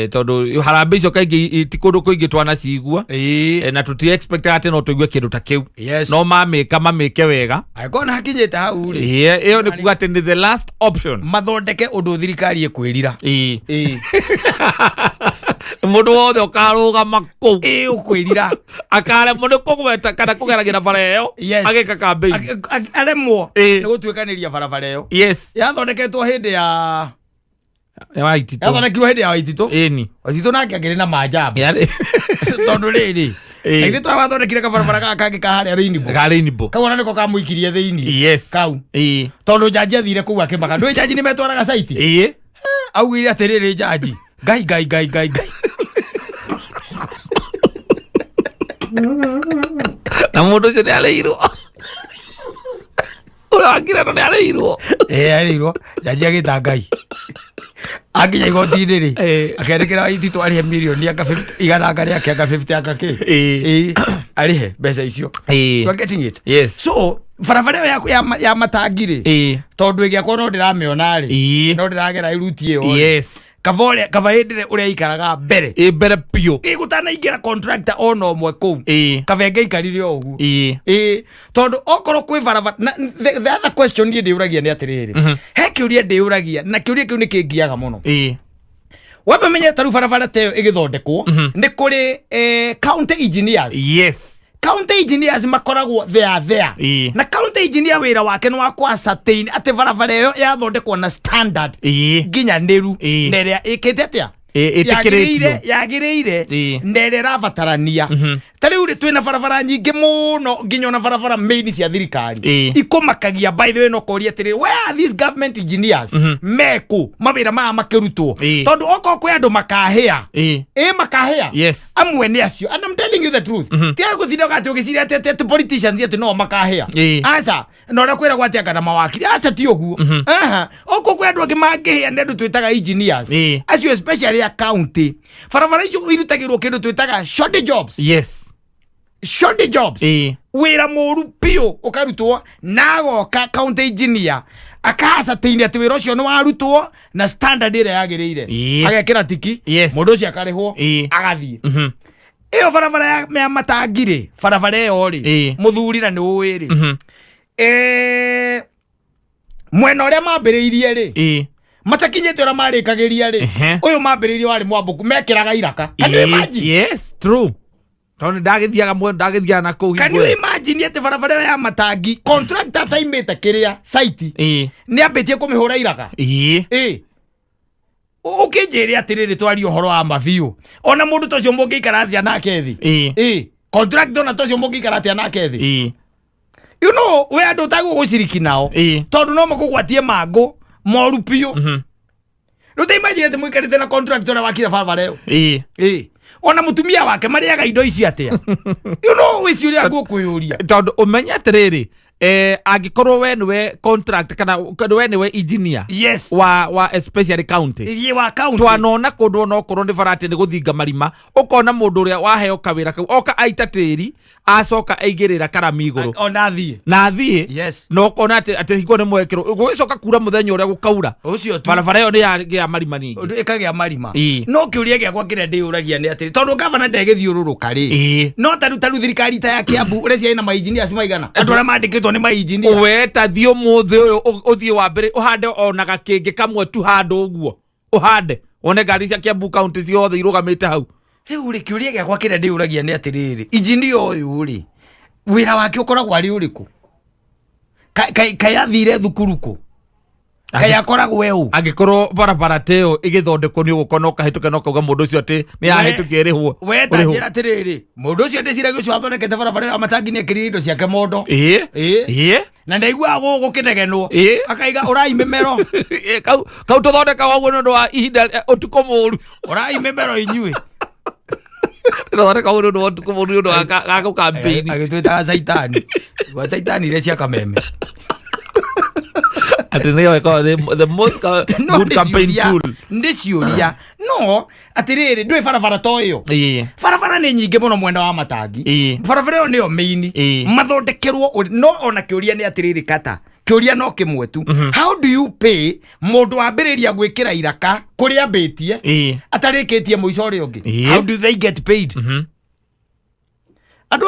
Tondũ harambĩ icio kaingĩ ti kũndũ kũingĩ twanacigua. Na tũti expect atĩ no tũigue kĩndũ ta kĩu. No mamĩka mamĩke wega. Angĩkorwo nĩ hakinyĩte hau rĩ. Ĩyo nĩ kuga atĩ nĩ the last option. Mathondeke ũndũ thirikari ĩkwĩrira. Mũndũ wothe ũkarũgama kũu. Ĩĩ, ũkwĩrira. Akaremwo nĩ kũgweta kana kũgeragĩra bara ĩyo. Agĩka campaign. Aremwo nĩ gũtuĩkanĩria barabara ĩyo. Yathondeketwo hĩndĩ ya Ya Waititũ. Yathondekirwo hĩndĩ ya Waititũ. Ĩni. Waititũ nake akĩrĩ na manjamba. Yarĩ. Tondũ rĩrĩ, na ithuĩ twathondekire kabarabara gaka kangĩ ka harĩa Rainbow. Ka Rainbow. Kau ona nĩko kamũikirie thĩinĩ. Kau. Tondũ njanji athire kũu akĩmaka. Ndũĩ njanji nĩmetwaraga site? Augire atĩrĩrĩ njanji. Ngai ngai ngai ngai ngai. Na mũndũ ũcio nĩ arĩirwo. Ũrĩa wakireno nĩ arĩirwo. Ĩĩ arĩirwo. Njanji agĩta Ngai. Akinya igoti-inĩ rĩ, akĩandĩkĩra Waititũ arĩhe mirioni anga 50, igana anga rĩake anga 50 anga kĩ. Ĩĩ. Arĩhe mbeca icio. You are getting it? Yes. So, barabara ĩyo ya matangi rĩ, tondũ ĩgĩakwo no ndĩramĩona rĩ, no ndĩragera route ĩyo rĩ. Kaba ũrĩa, kaba hĩndĩ ĩrĩa ũrĩa aikaraga mbere. Ĩ mbere biũ. Ĩ gũtanaingĩra contractor ona ũmwe kũu. Kaba ĩngĩaikarire o ũguo. Ĩ, tondũ okorwo kwĩ barabara, na the other question niĩ ndĩũragia nĩ atĩrĩrĩ. He kĩũria ndĩũragia, na kĩũria kĩu nĩ kĩngiaga mũno. Wambe menye ta rĩu barabara ta ĩyo ĩgĩthondekwo, nĩ kũrĩ county engineers. County engineers makoragwo they are there. Na county engineer wĩra wake nĩ wa kũ ascertain atĩ barabara ĩyo yathondekwo na standard nginyanĩru na ĩrĩa ĩkĩte atĩa? Ĩtĩkĩrĩtio. Yagĩrĩire na ĩrĩa ĩrabatarania. Ta rĩu rĩ, twĩna barabara nyingĩ mũno nginya ona barabara main cia thirikari. Ikũmakagia by the way, no kũria atĩrĩrĩ, where are these government engineers? Mekũ mawĩra maya makĩrutwo? Tondũ okorwo kwĩ andũ makahĩa. Ĩ makahĩa. Amwe nĩ acio. And I'm telling you the truth. Tiga gũtinda ũgatĩ ũgĩciria atĩ politicians atĩ no makahĩa. Aca, na ũrĩa kwĩragwo atĩ anga na mawakiri. Aca ti ũguo. Aha. Okorwo kwĩ andũ angĩ mangĩhĩa nĩ andũ twĩtaga engineers. Acio especially a county. Barabara icio irutagĩrwo kĩndũ twĩtaga shoddy jobs. Shoddy jobs. Wĩra mũru biũ ũkarutwo na agoka county engineer akaascertain atĩ wĩra ũcio nĩ warutwo na standard ĩrĩa yagĩrĩire. Agekĩra tiki. Mũndũ ũcio akarĩhwo. Agathiĩ. Ĩyo barabara ya matangi rĩ, barabara ĩyo rĩ, mũthuri na nĩ ũĩ rĩ. Mwena ũrĩa mambĩrĩirie rĩ, matakinyĩte ũrĩa marĩkagĩria rĩ, ũyũ mambĩrĩirie warĩ mwambũku, mekĩraga iraka. Can you imagine? Yes, true. Tondũ ndagĩthiaga mwena, ndagĩthiaga na kũu Can you hingo ĩyo. imagine atĩ barabara ĩyo ya matangi, contractor ataimĩte kĩrĩa site, nĩ ambĩtie kũmĩhũra iraka? Ũkĩnjĩre atĩrĩrĩ, twarie ũhoro wa ma biũ. Ona mũndũ ta ũcio mũngĩikara atĩa nake thĩ? Contractor ona ta ũcio mũngĩikara atĩa nake thĩ? You know, we andũ ũtagwo gũciriki nao. Tondũ no makũgwatie mangũ moru biũ. Rĩu ta imagine atĩ mũikarĩte na contractor ũrĩa wakire barabara ĩyo. Ona mũtumia wake marĩaga indo ici atĩa? You know, wĩ ciũria ngũkwĩyũria. Tondũ ũmenye atĩrĩrĩ, Angĩkorwo we nĩwe contract kana we nĩwe engineer wa especially county, Iye wa county. Twanona kũndũ ona okorwo nĩ barati nĩ gũthinga marima, ũkona mũndũ ũrĩa waheo kawĩra kau oka aita tĩri, acoka aigĩrĩra karami igũrũ ona thiĩ. Na athiĩ. Na ũkona atĩ hingo nĩ mwekĩrwo gũgĩcoka kura mũthenya ũrĩa gũkaura, Ũcio tu. Barabara ĩyo nĩ yagĩa marima ningĩ. Ũndũ ĩkagĩa marima. Ĩĩ. No kĩũria gĩakwa kĩrĩa ndĩyũragia nĩ atĩrĩ, tondũ gavana ndegĩthiũrũrũka rĩ, no taru thirikari ta ya Kiambu ũreciria ĩna mainjinia maigana, andũ arĩa mandĩkĩtwo nĩ mainjinia? We ta thiĩ ũmũthĩ ũyũ, ũthiĩ wambere ũhande ona gakĩngĩ kamwe tu handũ ũguo, ũhande wone ngari cia Kiambu County ciothe irũgamĩte hau. Rĩu rĩ, kĩũria gĩakwa kĩrĩa ndĩyũragia nĩ atĩrĩrĩ, injinia ũyũ rĩ, wĩra wake ũkoragwo arĩ ũrĩkũ? Kaĩ athire thukuru kũ? Kaĩ akoragwo e ũ? Angĩkorwo barabara ta ĩyo ĩgĩthondekwo nĩ ũgũkorwo ũkahĩtũka na ũkauga mũndũ ũcio atĩ nĩ yahĩtũkia ĩrĩhwo. We ta njĩra atĩrĩrĩ, mũndũ ũcio ndĩciragia ũcio wathondekete barabara ĩyo ya matangi nĩ ekĩrire indo ciake mondo. Ĩĩ. Na ndaiguaga gũkĩnegenwo. Akaiga ũrai mĩmero. Ĩĩ, kau tũthondekaga ũguo nĩ ũndũ wa ihinda, ũtukũ mũru. Ũrai mĩmero inyuĩ. Tũthondekaga ũguo nĩ ũndũ wa ũtukũ mũru, nĩ ũndũ wa ga gũkampĩini. Agĩtwĩtaga caitani wa caitani iria cia kameme. Atĩ nĩyo ĩkoragwo the most No good nĩ campaign ciũria- tool. Nĩ ciũria, no atĩrĩrĩ, ndũĩ barabara to ĩyo. Barabara nĩ nyingĩ mũno mwena wa matangi. Barabara ĩyo nĩyo main. Mathondekerwo no ona kĩũria nĩ atĩrĩrĩ, kata kĩũria no kĩmwe tu: how do you pay mũndũ wambĩrĩria gwĩkĩra iraka kũrĩa ambĩtie atarĩkĩtie mũico ũrĩa ũngĩ? How do they get paid? Andũ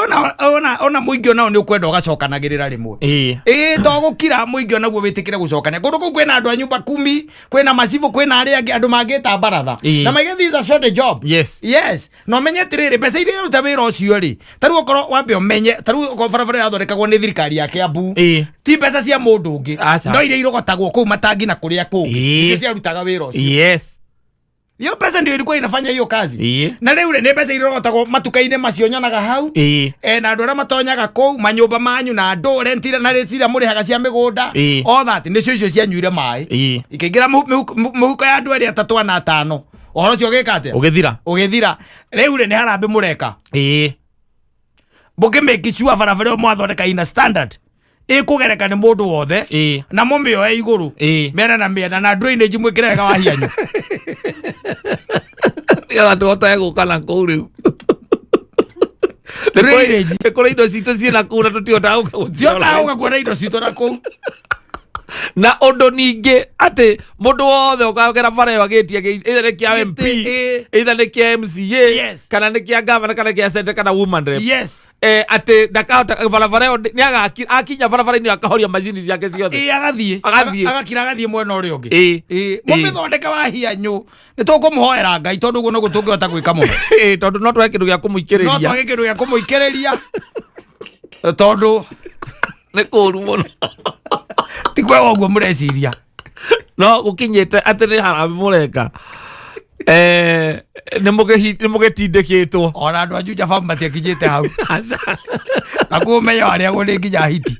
ona mũingĩ onao nĩ ũkwenda ũgacokanagĩrĩra rĩmwe. Ĩĩ, to gũkira mũingĩ onaguo wĩtĩkĩre gũcokania kũndũ kũu kwĩna andũ a nyumba kumi, kwĩna macibũ, kwĩna arĩa angĩ, andũ mangĩta baratha na maige this is a short job. Yes, na ũmenye atĩrĩrĩ, mbeca iria iruta wĩra ũcio rĩ, tarĩu okorwo wambe ũmenye, tarĩu okorwo barabara yathondekagwo nĩ thirikari ya Kiambu, ti mbeca cia mũndũ ũngĩ. Aca. No iria irogotagwo kũu matangi na kũrĩa kũngĩ, nĩcio ciarutaga wĩra ũcio. Hiyo pesa ndio ilikuwa inafanya hiyo kazi. Na rĩu rĩ, nĩ mbeca irogotagwo matuka-inĩ macio nyonaga hau, na andũ arĩa matonyaga kũu manyũmba manyu na andũ rent iria na rĩciria mũrĩhaga cia mĩgũnda, all that, nĩcio icio cianyuire maĩ, ikĩingĩra mũhuko ya andũ erĩ, atatũ, ana, atano, ũhoro ũcio ũgĩka atĩa? Ũgĩthira. Ũgĩthira. Rĩu rĩ, nĩ harambĩ mũreka mũkĩmake sure barabara ĩyo mwathondeka ina standard ĩkũgereka nĩ mũndũ wothe, na mũmĩoe igũrũ, mĩena na mĩena, na drainage mwĩkĩre wega wa hianyu. Nĩgetha tũhotage gũka na kũu rĩu. Drainage. Nĩ kũrĩ indo citũ ciĩ na kũu na tũtihotaga gũka gũciona. Ciotaga gũka kuona indo citũ na kũu. Na ũndũ ningĩ atĩ mũndũ wothe ũkagera bara ĩyo agĩtia, either nĩ kĩa MP, either nĩ kĩa MCA, kana nĩ kĩa governor, kana kĩa senator, kana woman rep, atĩ ndakahota barabara ĩyo, nĩ akinya barabara-inĩ akahoria macini ciake ciothe. Ĩĩ, agathiĩ. Agathiĩ. Agakira agathiĩ mwena ũrĩa ũngĩ. Ĩĩ. Mũmĩthondeke wa hianyũ, nĩ tũkũmũhoera Ngai, tondũ ũguo noguo tũngĩhota gwĩka mũno. Ĩĩ, tondũ no twage kĩndũ gĩa No kũmũikĩrĩria. twage kĩndũ gĩa kũmũikĩrĩria, tondũ Nĩ kũũru mũno. Ti kwega ũguo mũreciria. No gũkinyĩte atĩ nĩ harambĩ mũreka, nĩ mũgĩtindĩkĩtwo. Ona andũ a Juja Farm matiakinyĩte hau na kuo ũmenyo arĩagwo nĩ nginya hiti.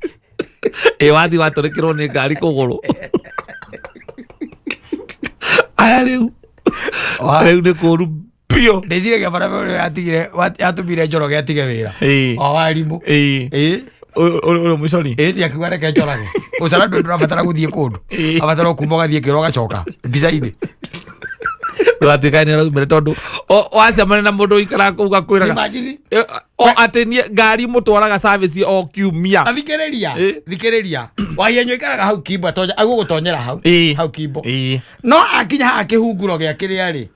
Ĩ wathi watũrĩkĩrwo nĩ ngari kũgũrũ aya rĩu rĩu nĩ kũũru biũ. Ndĩciragia barabara ĩyo yatigire yatũmire Njoroge atige wĩra o warimũ. Ĩĩ. Ũyũ mũcori. Ĩĩ, ndiakiuga reke njorage ũcora, ndũ ndũrabatara gũthiĩ kũndũ. Abatara kuma ũgathiĩ kĩro ũgacoka mbica-inĩ. Ndũgatuĩka nĩ araumire tondũ wacemania na mũndũ ũikaraga kũu gakwĩraga Imagine. O atĩ niĩ ngari mũtwaraga service o kiumia. Thikĩrĩria. Thikĩrĩria, wahianyu ikaraga hau Kimbo, atonya agũgũtonyera hau hau Kimbo, no akinya haha kĩhunguro gĩa kĩrĩa rĩ,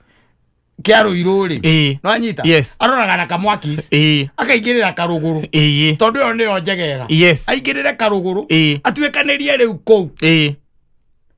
kĩa Rũirũ rĩ, no anyita. Aroraga na kamwaki, akaingĩrĩra karũgũrũ, tondũ ĩyo nĩyo njegega. Aingĩrĩre karũgũrũ, atuĩkanĩrie rĩu kũu.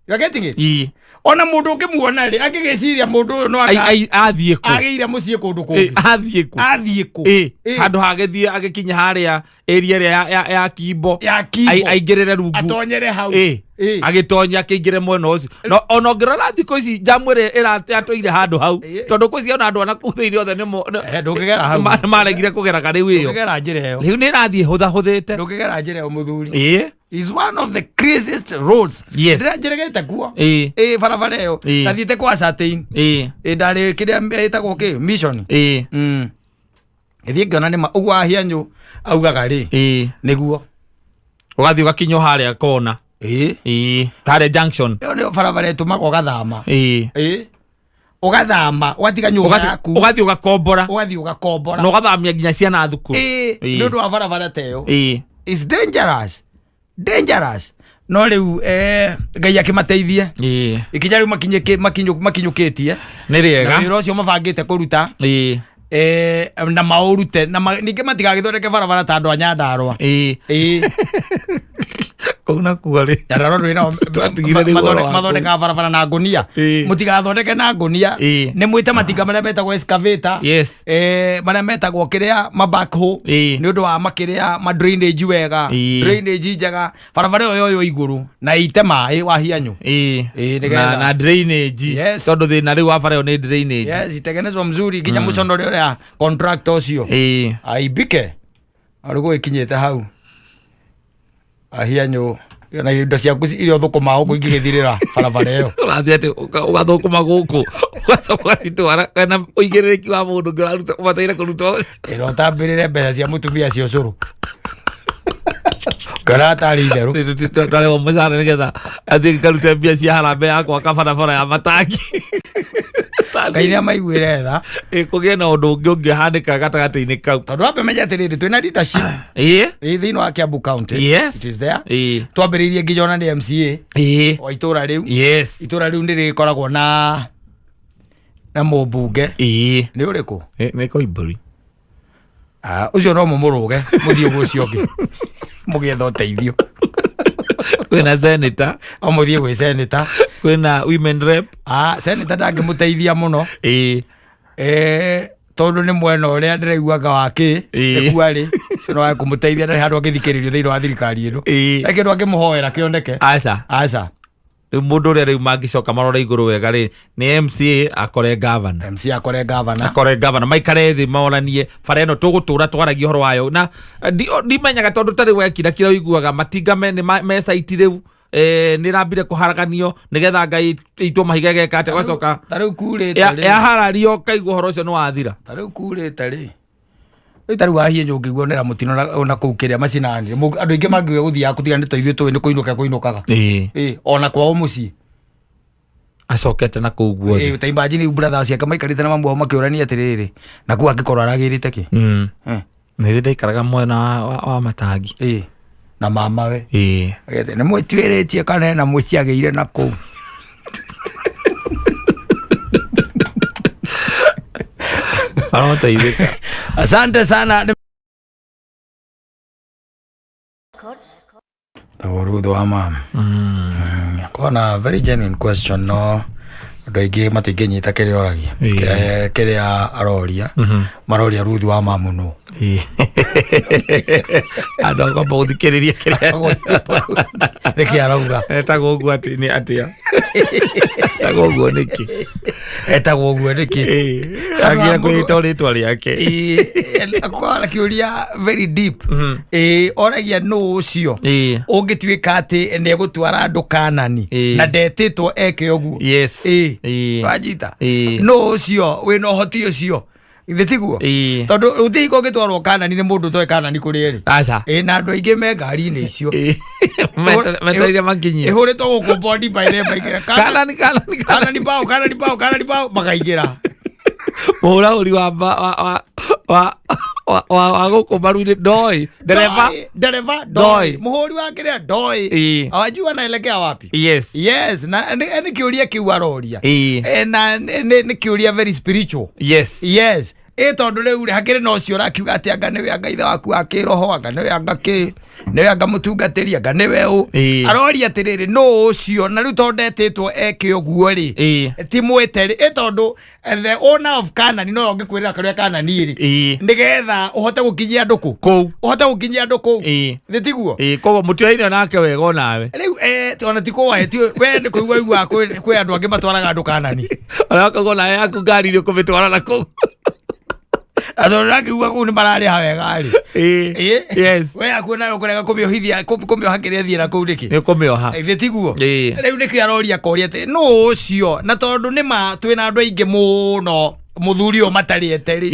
You are getting it? Ona mũndũ ũngĩmuona rĩ, angĩgĩciria mũndũ ũyũ no Athiĩ kũ? Agĩire mũciĩ kũndũ kũngĩ. Athiĩ kũ? Athiĩ kũ? Handũ hagĩthiĩ agĩkinya harĩa area ĩrĩa ya Kimbo, Ya Kimbo. Aingĩrĩre rungu, atonyere hau. Agĩtonya akĩingĩre mwena ũcio, no ona ũngĩrora thikũ ici njamu ĩrĩa yatũire handũ hau, tondũ kwĩcia ona andũ ana kũu thĩinĩ othe Ndũngĩgera hau. Nĩ maregire kũgera rĩu ĩyo. Ndũngĩgera njĩra ĩyo. Rĩu nĩ ĩrathiĩ hũthahũthĩte. Ndũngĩgera njĩra ĩyo, mũthuri. Is one of the craziest roads. Ndĩra njĩrĩgĩte kuo. Ĩĩ, barabara ĩyo. Ndathiĩte kwa certain. Ĩĩ, ndarĩ kĩrĩa ĩtagwo kĩ mission. Ngĩthiĩ ngĩona nĩma ũguo ahianyũ augaga rĩ, nĩguo. Ũgathiĩ ũgakinywo harĩa kona. Ĩĩ. Ĩĩ, harĩa junction. Ĩyo nĩyo barabara ĩtũmaga ũgathama. Ĩĩ. Ĩĩ, ũgathama, ũgatiga nyũmba yaku. Ũgathiĩ ũgakombora. Ũgathiĩ ũgakombora. Na ũgathamia nginya ciana thukuru. Ĩĩ, nĩ ũndũ wa barabara ta ĩyo. Ĩĩ. Is dangerous, dangerous. No rĩu Ngai akĩmateithie. Ĩĩ. Ikinya rĩu makinyũkĩtie Nĩ na rĩega. wĩra ũcio mabangĩte kũruta, Ĩĩ. na maũrute na ningĩ matigagĩthondeke barabara ta andũ a Nyandarũa. Ĩĩ. Ĩĩ. Kũu nakuo rĩ. Nyandarũa ndũrĩ nao. Twatigire rĩu ũhoro wa Mathondekaga barabara na ngũnia. Ĩĩ. Mũtigathondeke na ngũnia. Ĩĩ. Nĩ mwĩte matinga marĩa metagwo excavator, Yes. marĩa metagwo kĩrĩa ma backhoe, Ĩĩ. nĩ ũndũ wa makĩrĩa ma drainage wega, Ĩĩ. drainage njega, barabara ĩyo yoywo igũrũ na ite maĩ wa hianyũ. Ĩĩ. Ĩĩ, nĩgetha- Na drainage. Yes. Tondũ thĩna rĩu wa bara ĩyo nĩ drainage. Yes, itengenezwo mzuri nginya mũconore ũrĩa contractor ũcio Ĩĩ. aibike arĩ gũgĩkinyĩte hau ahianyũ na indo ciaku iria ũthũkũmaga gũkũ ingĩgĩthirĩra barabara ĩyo. Ũrathiĩ atĩ ũgathũkũma gũkũ, ũgacoka ũgacitwara kana ũigĩrĩrĩki wa mũndũ ũngĩ ũraruta ũbataire kũruta. Ĩra ũtambĩrĩre mbeca cia mũtumia cia ũcũrũ ngona tarĩ itherũ. Twarehwo mũcara nĩgetha athiĩ ngarute mbia cia harambee ya gwaka barabara ya matangi. Ngai nĩ amaiguĩre tha. Ĩ, kũgĩe na ũndũ ũngĩ ũngĩhanĩka gatagatĩ-inĩ kau. Tondũ wambe menye atĩrĩrĩ, twĩna leadership Ĩĩ. ĩ thĩinĩ wa Kiambu County. Yes. It is there. Ĩĩ. Twambĩrĩirie nginya ona nĩ MCA Ĩĩ. wa itũra rĩu. Yes. Itũra rĩu nĩ rĩgĩkoragwo na mũmbunge. Ĩĩ. Nĩ ũrĩkũ? Nĩ Koimbũri. Ah, ũcio no mũmũrũge mũthiĩ gwĩ ũcio ũngĩ mũgĩetha ũteithio. Kwĩna senator. O mũthiĩ gwĩ senator. Kwĩna women rep. Ah, senator ndangĩmũteithia mũno. Ĩĩ. Tondũ nĩ mwena ũrĩa ndĩraiguaga wa kĩ. Ĩĩ. Nĩkuo arĩ ũcio no wage kũmũteithia, ndarĩ handũ angĩthikĩrĩrio thĩinĩ wa thirikari ĩno. Ĩĩ. Na kĩndũ angĩmũhoera kĩoneke. Aca. Aca. Rĩu mũndũ ũrĩa rĩu mangĩcoka marore igũrũ wega rĩ nĩ MCA akore gavana. MC akore gavana. Akore gavana, maikare thĩ moranie bara ĩno tũgũtũra twaragia ũhoro wayo na ndimenyaga tondũ tarĩ wekira kira ũiguaga matinga me site rĩu, nĩ rambire kũharaganio nĩgetha Ngai itwo mahiga geka atĩa gwacoka Ta rĩu kurĩte rĩ. Yaharario kaigua ũhoro ũcio nĩ wathira. Ta rĩu kurĩte rĩ. Rĩu ta rĩu wahie nyũngĩguonera mũtino ona kũu kĩrĩa macinani. Andũ aingĩ mangiuga gũthiaga kũtiga nĩ ta ithuĩ tũĩ nĩ kũinũka kũinũkaga. Ĩĩ. Ĩĩ, ona kwao mũciĩ. Acokete na kũu guothe. Ĩĩ, ta imagine rĩu brother ciake maikarĩte na mamu wao makĩũrania atĩrĩrĩ, na kũu angĩkorwo aragĩrĩte kĩ? Nĩ ndaikaraga mwena wa matangi. Ĩĩ. Na mama we. Ĩĩ. Agete, nĩ mwĩtuĩrĩtie kana ena mũciagĩire na kũu. Aroteithĩka. Asante sana. Tawuruthu wa mama. Kona very genuine question, no andũ aingĩ matingĩnyita kĩrĩa oragia. Ĩĩ. Kĩrĩa aroria. Maroria Ruth wa mamu nũ. Andũ akwamba gũthikĩrĩria kĩrĩa Nĩkĩ arauga. Etagwo ũguo atĩ nĩ atĩa? Etagwo ũguo nĩkĩ? Etagwo ũguo nĩkĩ? Agĩa kwĩĩta rĩtwa rĩake. Ĩĩ, akoragwo na kĩũria very deep. Ĩĩ, oragia nũ ũcio ũngĩtuĩka atĩ nĩegũtwara andũ Kanani na ndetĩtwo eke ũguo. Yes. Ĩĩ. Ĩĩ. Wanyita? Ĩĩ. Nũ ũcio wĩna ũhoti ũcio? Githĩ tiguo? Ĩĩ. Tondũ gũtirĩ hingo ũngĩtwarwo Kanani nĩ mũndũ ũtoĩ Kanani kũrĩa ĩrĩ. Aca. Ĩĩ, na andũ aingĩ me ngari-inĩ icio. Ĩĩ. Metereire makinyie. Ĩhũrĩtwo gũkũ bondi by the maingĩra. Kanani, Kanani, Kanani. Kanani bao, Kanani bao, Kanani bao, makaingĩra. Mũhũrahũri wa wa wa wa wa gũkũ maru-inĩ ndoĩ. Ndereba. Ndoĩ, ndereba Ndoĩ. ndoĩ. Mũhũri wa kĩrĩa ndoĩ. Ĩĩ. Awajua anaelekea wapi? Yes. Yes, na nĩ kĩũria kĩu aroria. Ĩĩ. Na nĩ kĩũria very spiritual. Yes. Yes. Ĩ tondũ rĩu rĩ, hakĩrĩ na ũcio ũrakiuga atĩ anga nĩwe anga ithe waku wa kĩroho, anga nĩwe anga kĩ, nĩwe anga mũtungatĩri, anga nĩwe ũ. Ĩĩ. Aroria atĩrĩrĩ, nũ ũcio? Na rĩu tondũ ndetĩtwo eke ũguo rĩ, Ĩĩ. ti mwĩte rĩ. Ĩ tondũ the owner of Canaan no ũngĩkwĩrĩra kũrĩa Canaan ĩrĩ. Ĩĩ. Nĩgetha ũhote gũkinyia andũ kũ? Kũu. Ũhote gũkinyia andũ kũu. Ĩĩ. Nĩ tiguo? Ĩĩ, koguo mũtioaine nake wega onawe. Rĩu, ona ti kũwae, ti we nĩ kũigua iguaga kwĩ andũ angĩ matwaraga andũ Kanani. Ona wakorwo nawe yaku ngari nĩ ũkũmĩtwara na kũu. Na tondũ ndakĩigua kũu nĩ mararĩha wega rĩ. Ĩĩ. Ĩĩ. Yes. We yaku nayo ũkũrega kũmĩohithia, kũmĩoha kĩrĩa ĩthiĩ na kũu nĩkĩ? Nĩ ũkũmĩoha. Githĩ tiguo? Ĩĩ. Rĩu nĩkĩo aroria koria atĩ nũ ũcio? Na tondũ nĩ ma twĩna andũ aingĩ mũno Mũthuri ũyũ matarĩte rĩ,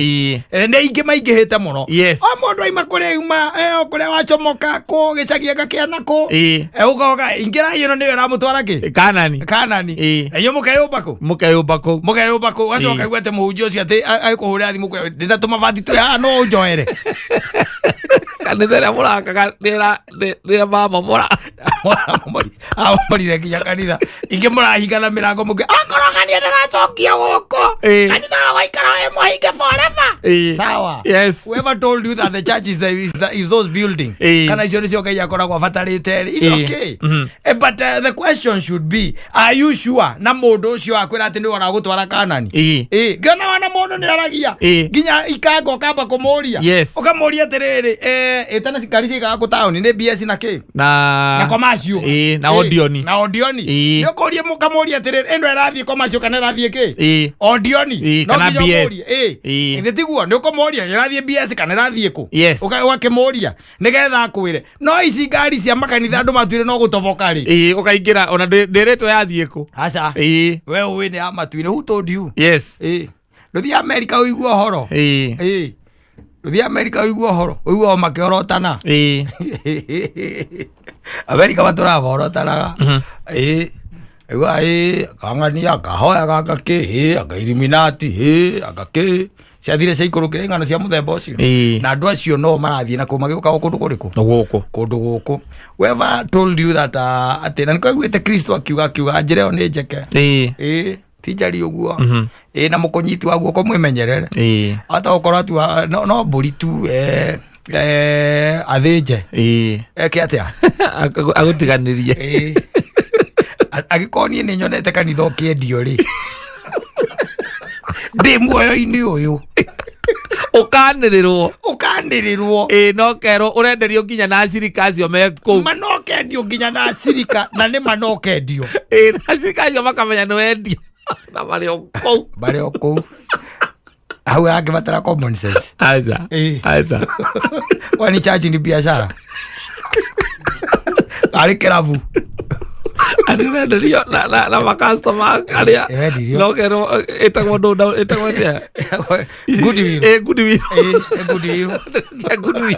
nĩ aingĩ maingĩhĩte mũno. O mũndũ aima kũrĩa auma, o kũrĩa wacomoka kũ gĩcagi agakĩana kũ, ũkoga ingĩra ĩno nĩyo ĩramũtwara kĩ? Kanani. Kanani. Na inyuĩ mũkeyũmba kũ? Mũkeyũmba kũu. Mũkeyũmba kũ? Ũgacoka igua atĩ mũhunjia ũcio atĩ agĩkũhũrĩra thimũ kwĩra, ndĩna tũmabati twĩ haha no ũnjoere. Kanitha ĩrĩa mũrakaga nĩra mamomora. Amomorire nginya kanitha ingĩ mũrahinga na mĩrango mũngĩ akorwo ng'ania ndĩracokia gũkũ, kanitha wa waikara wĩ mũhinge forever. Sawa. Whoever told you that the church is those building, kana icio nĩcio Ngai akoragwo abatarĩte rĩ, it's okay. But the question should be, are you sure na mũndũ ũcio akwĩra atĩ nĩwe ũragũtwara Kanani? Ngĩona wana mũndũ nĩ aragia nginya ikanga ũkamba kũmũria, ũkamũria atĩrĩrĩ, ĩtana ngari ciikaga kũ taũni nĩ BS na kĩ? Na Na commercial. Na Odioni. Na Odioni. Nĩ ũkũria mũkamũria atĩrĩrĩ, ĩno ĩrathiĩ commercial kana ĩrathiĩ kĩ? Odioni. No Kana nginya BS. ũmũrie. Githĩ tiguo nĩ ũkũmũria ĩrathiĩ BS kana ĩrathiĩ kũ? Yes. Ũgakĩmũria nĩgetha akwĩre. No ici ngari cia makanitha andũ matuire no gũtoboka rĩ. Ũkaingĩra ona ndĩrĩtwo yathiĩ kũ. Aca. We ũĩ nĩ ya matu-inĩ. Who told you? Ndũthiĩ Amerika ũigue ũhoro. Ndũthiĩ Amerika ũigue ũhoro. Ũigue o makĩorotana. Amerika matũraga morotanaga. Igua akang'ania akahoyaga agakĩ anga Illuminati agakĩ ciathire ciaikũrũkire ng'ano cia mũthemba ũcio. Na andũ acio no marathiĩ na kũu magĩũkaga kũndũ kũrĩkũ? Gũkũ. Kũndũ gũkũ. Whoever told you that, atĩ na nĩkwaiguĩte Kristo akiuga njĩra ĩyo nĩ njeke. Ti njari ũguo. Na mũkũnyiti wa guoko mwĩmenyerere. Hata ũkorwo atu no mbũri tu, athĩnje. Eke atĩa? Agũtiganĩrie. Angĩkorwo niĩ nĩ nyonete kanitha ũkĩendio rĩ, ndĩ muoyo-inĩ ũyũ. Ũkanĩrĩrwo. Ũkanĩrĩrwo. No kerwo ũrenderio nginya na acirika acio me kũu. Manokendio nginya na acirika, na nĩ manokendio. Na acirika acio makamenya nĩ wendio. Na marĩ o kũu. Marĩ o kũu. Hau angĩbatara common sense. Aca. Aca. Kwani church ni biashara? Arĩ kĩrabu. Andũ menderio na makastoma arĩa Wendirio. no kerwo ĩtagwo ndũ ĩtagwo atĩa? Goodwill. Goodwill. Goodwill. Goodwill.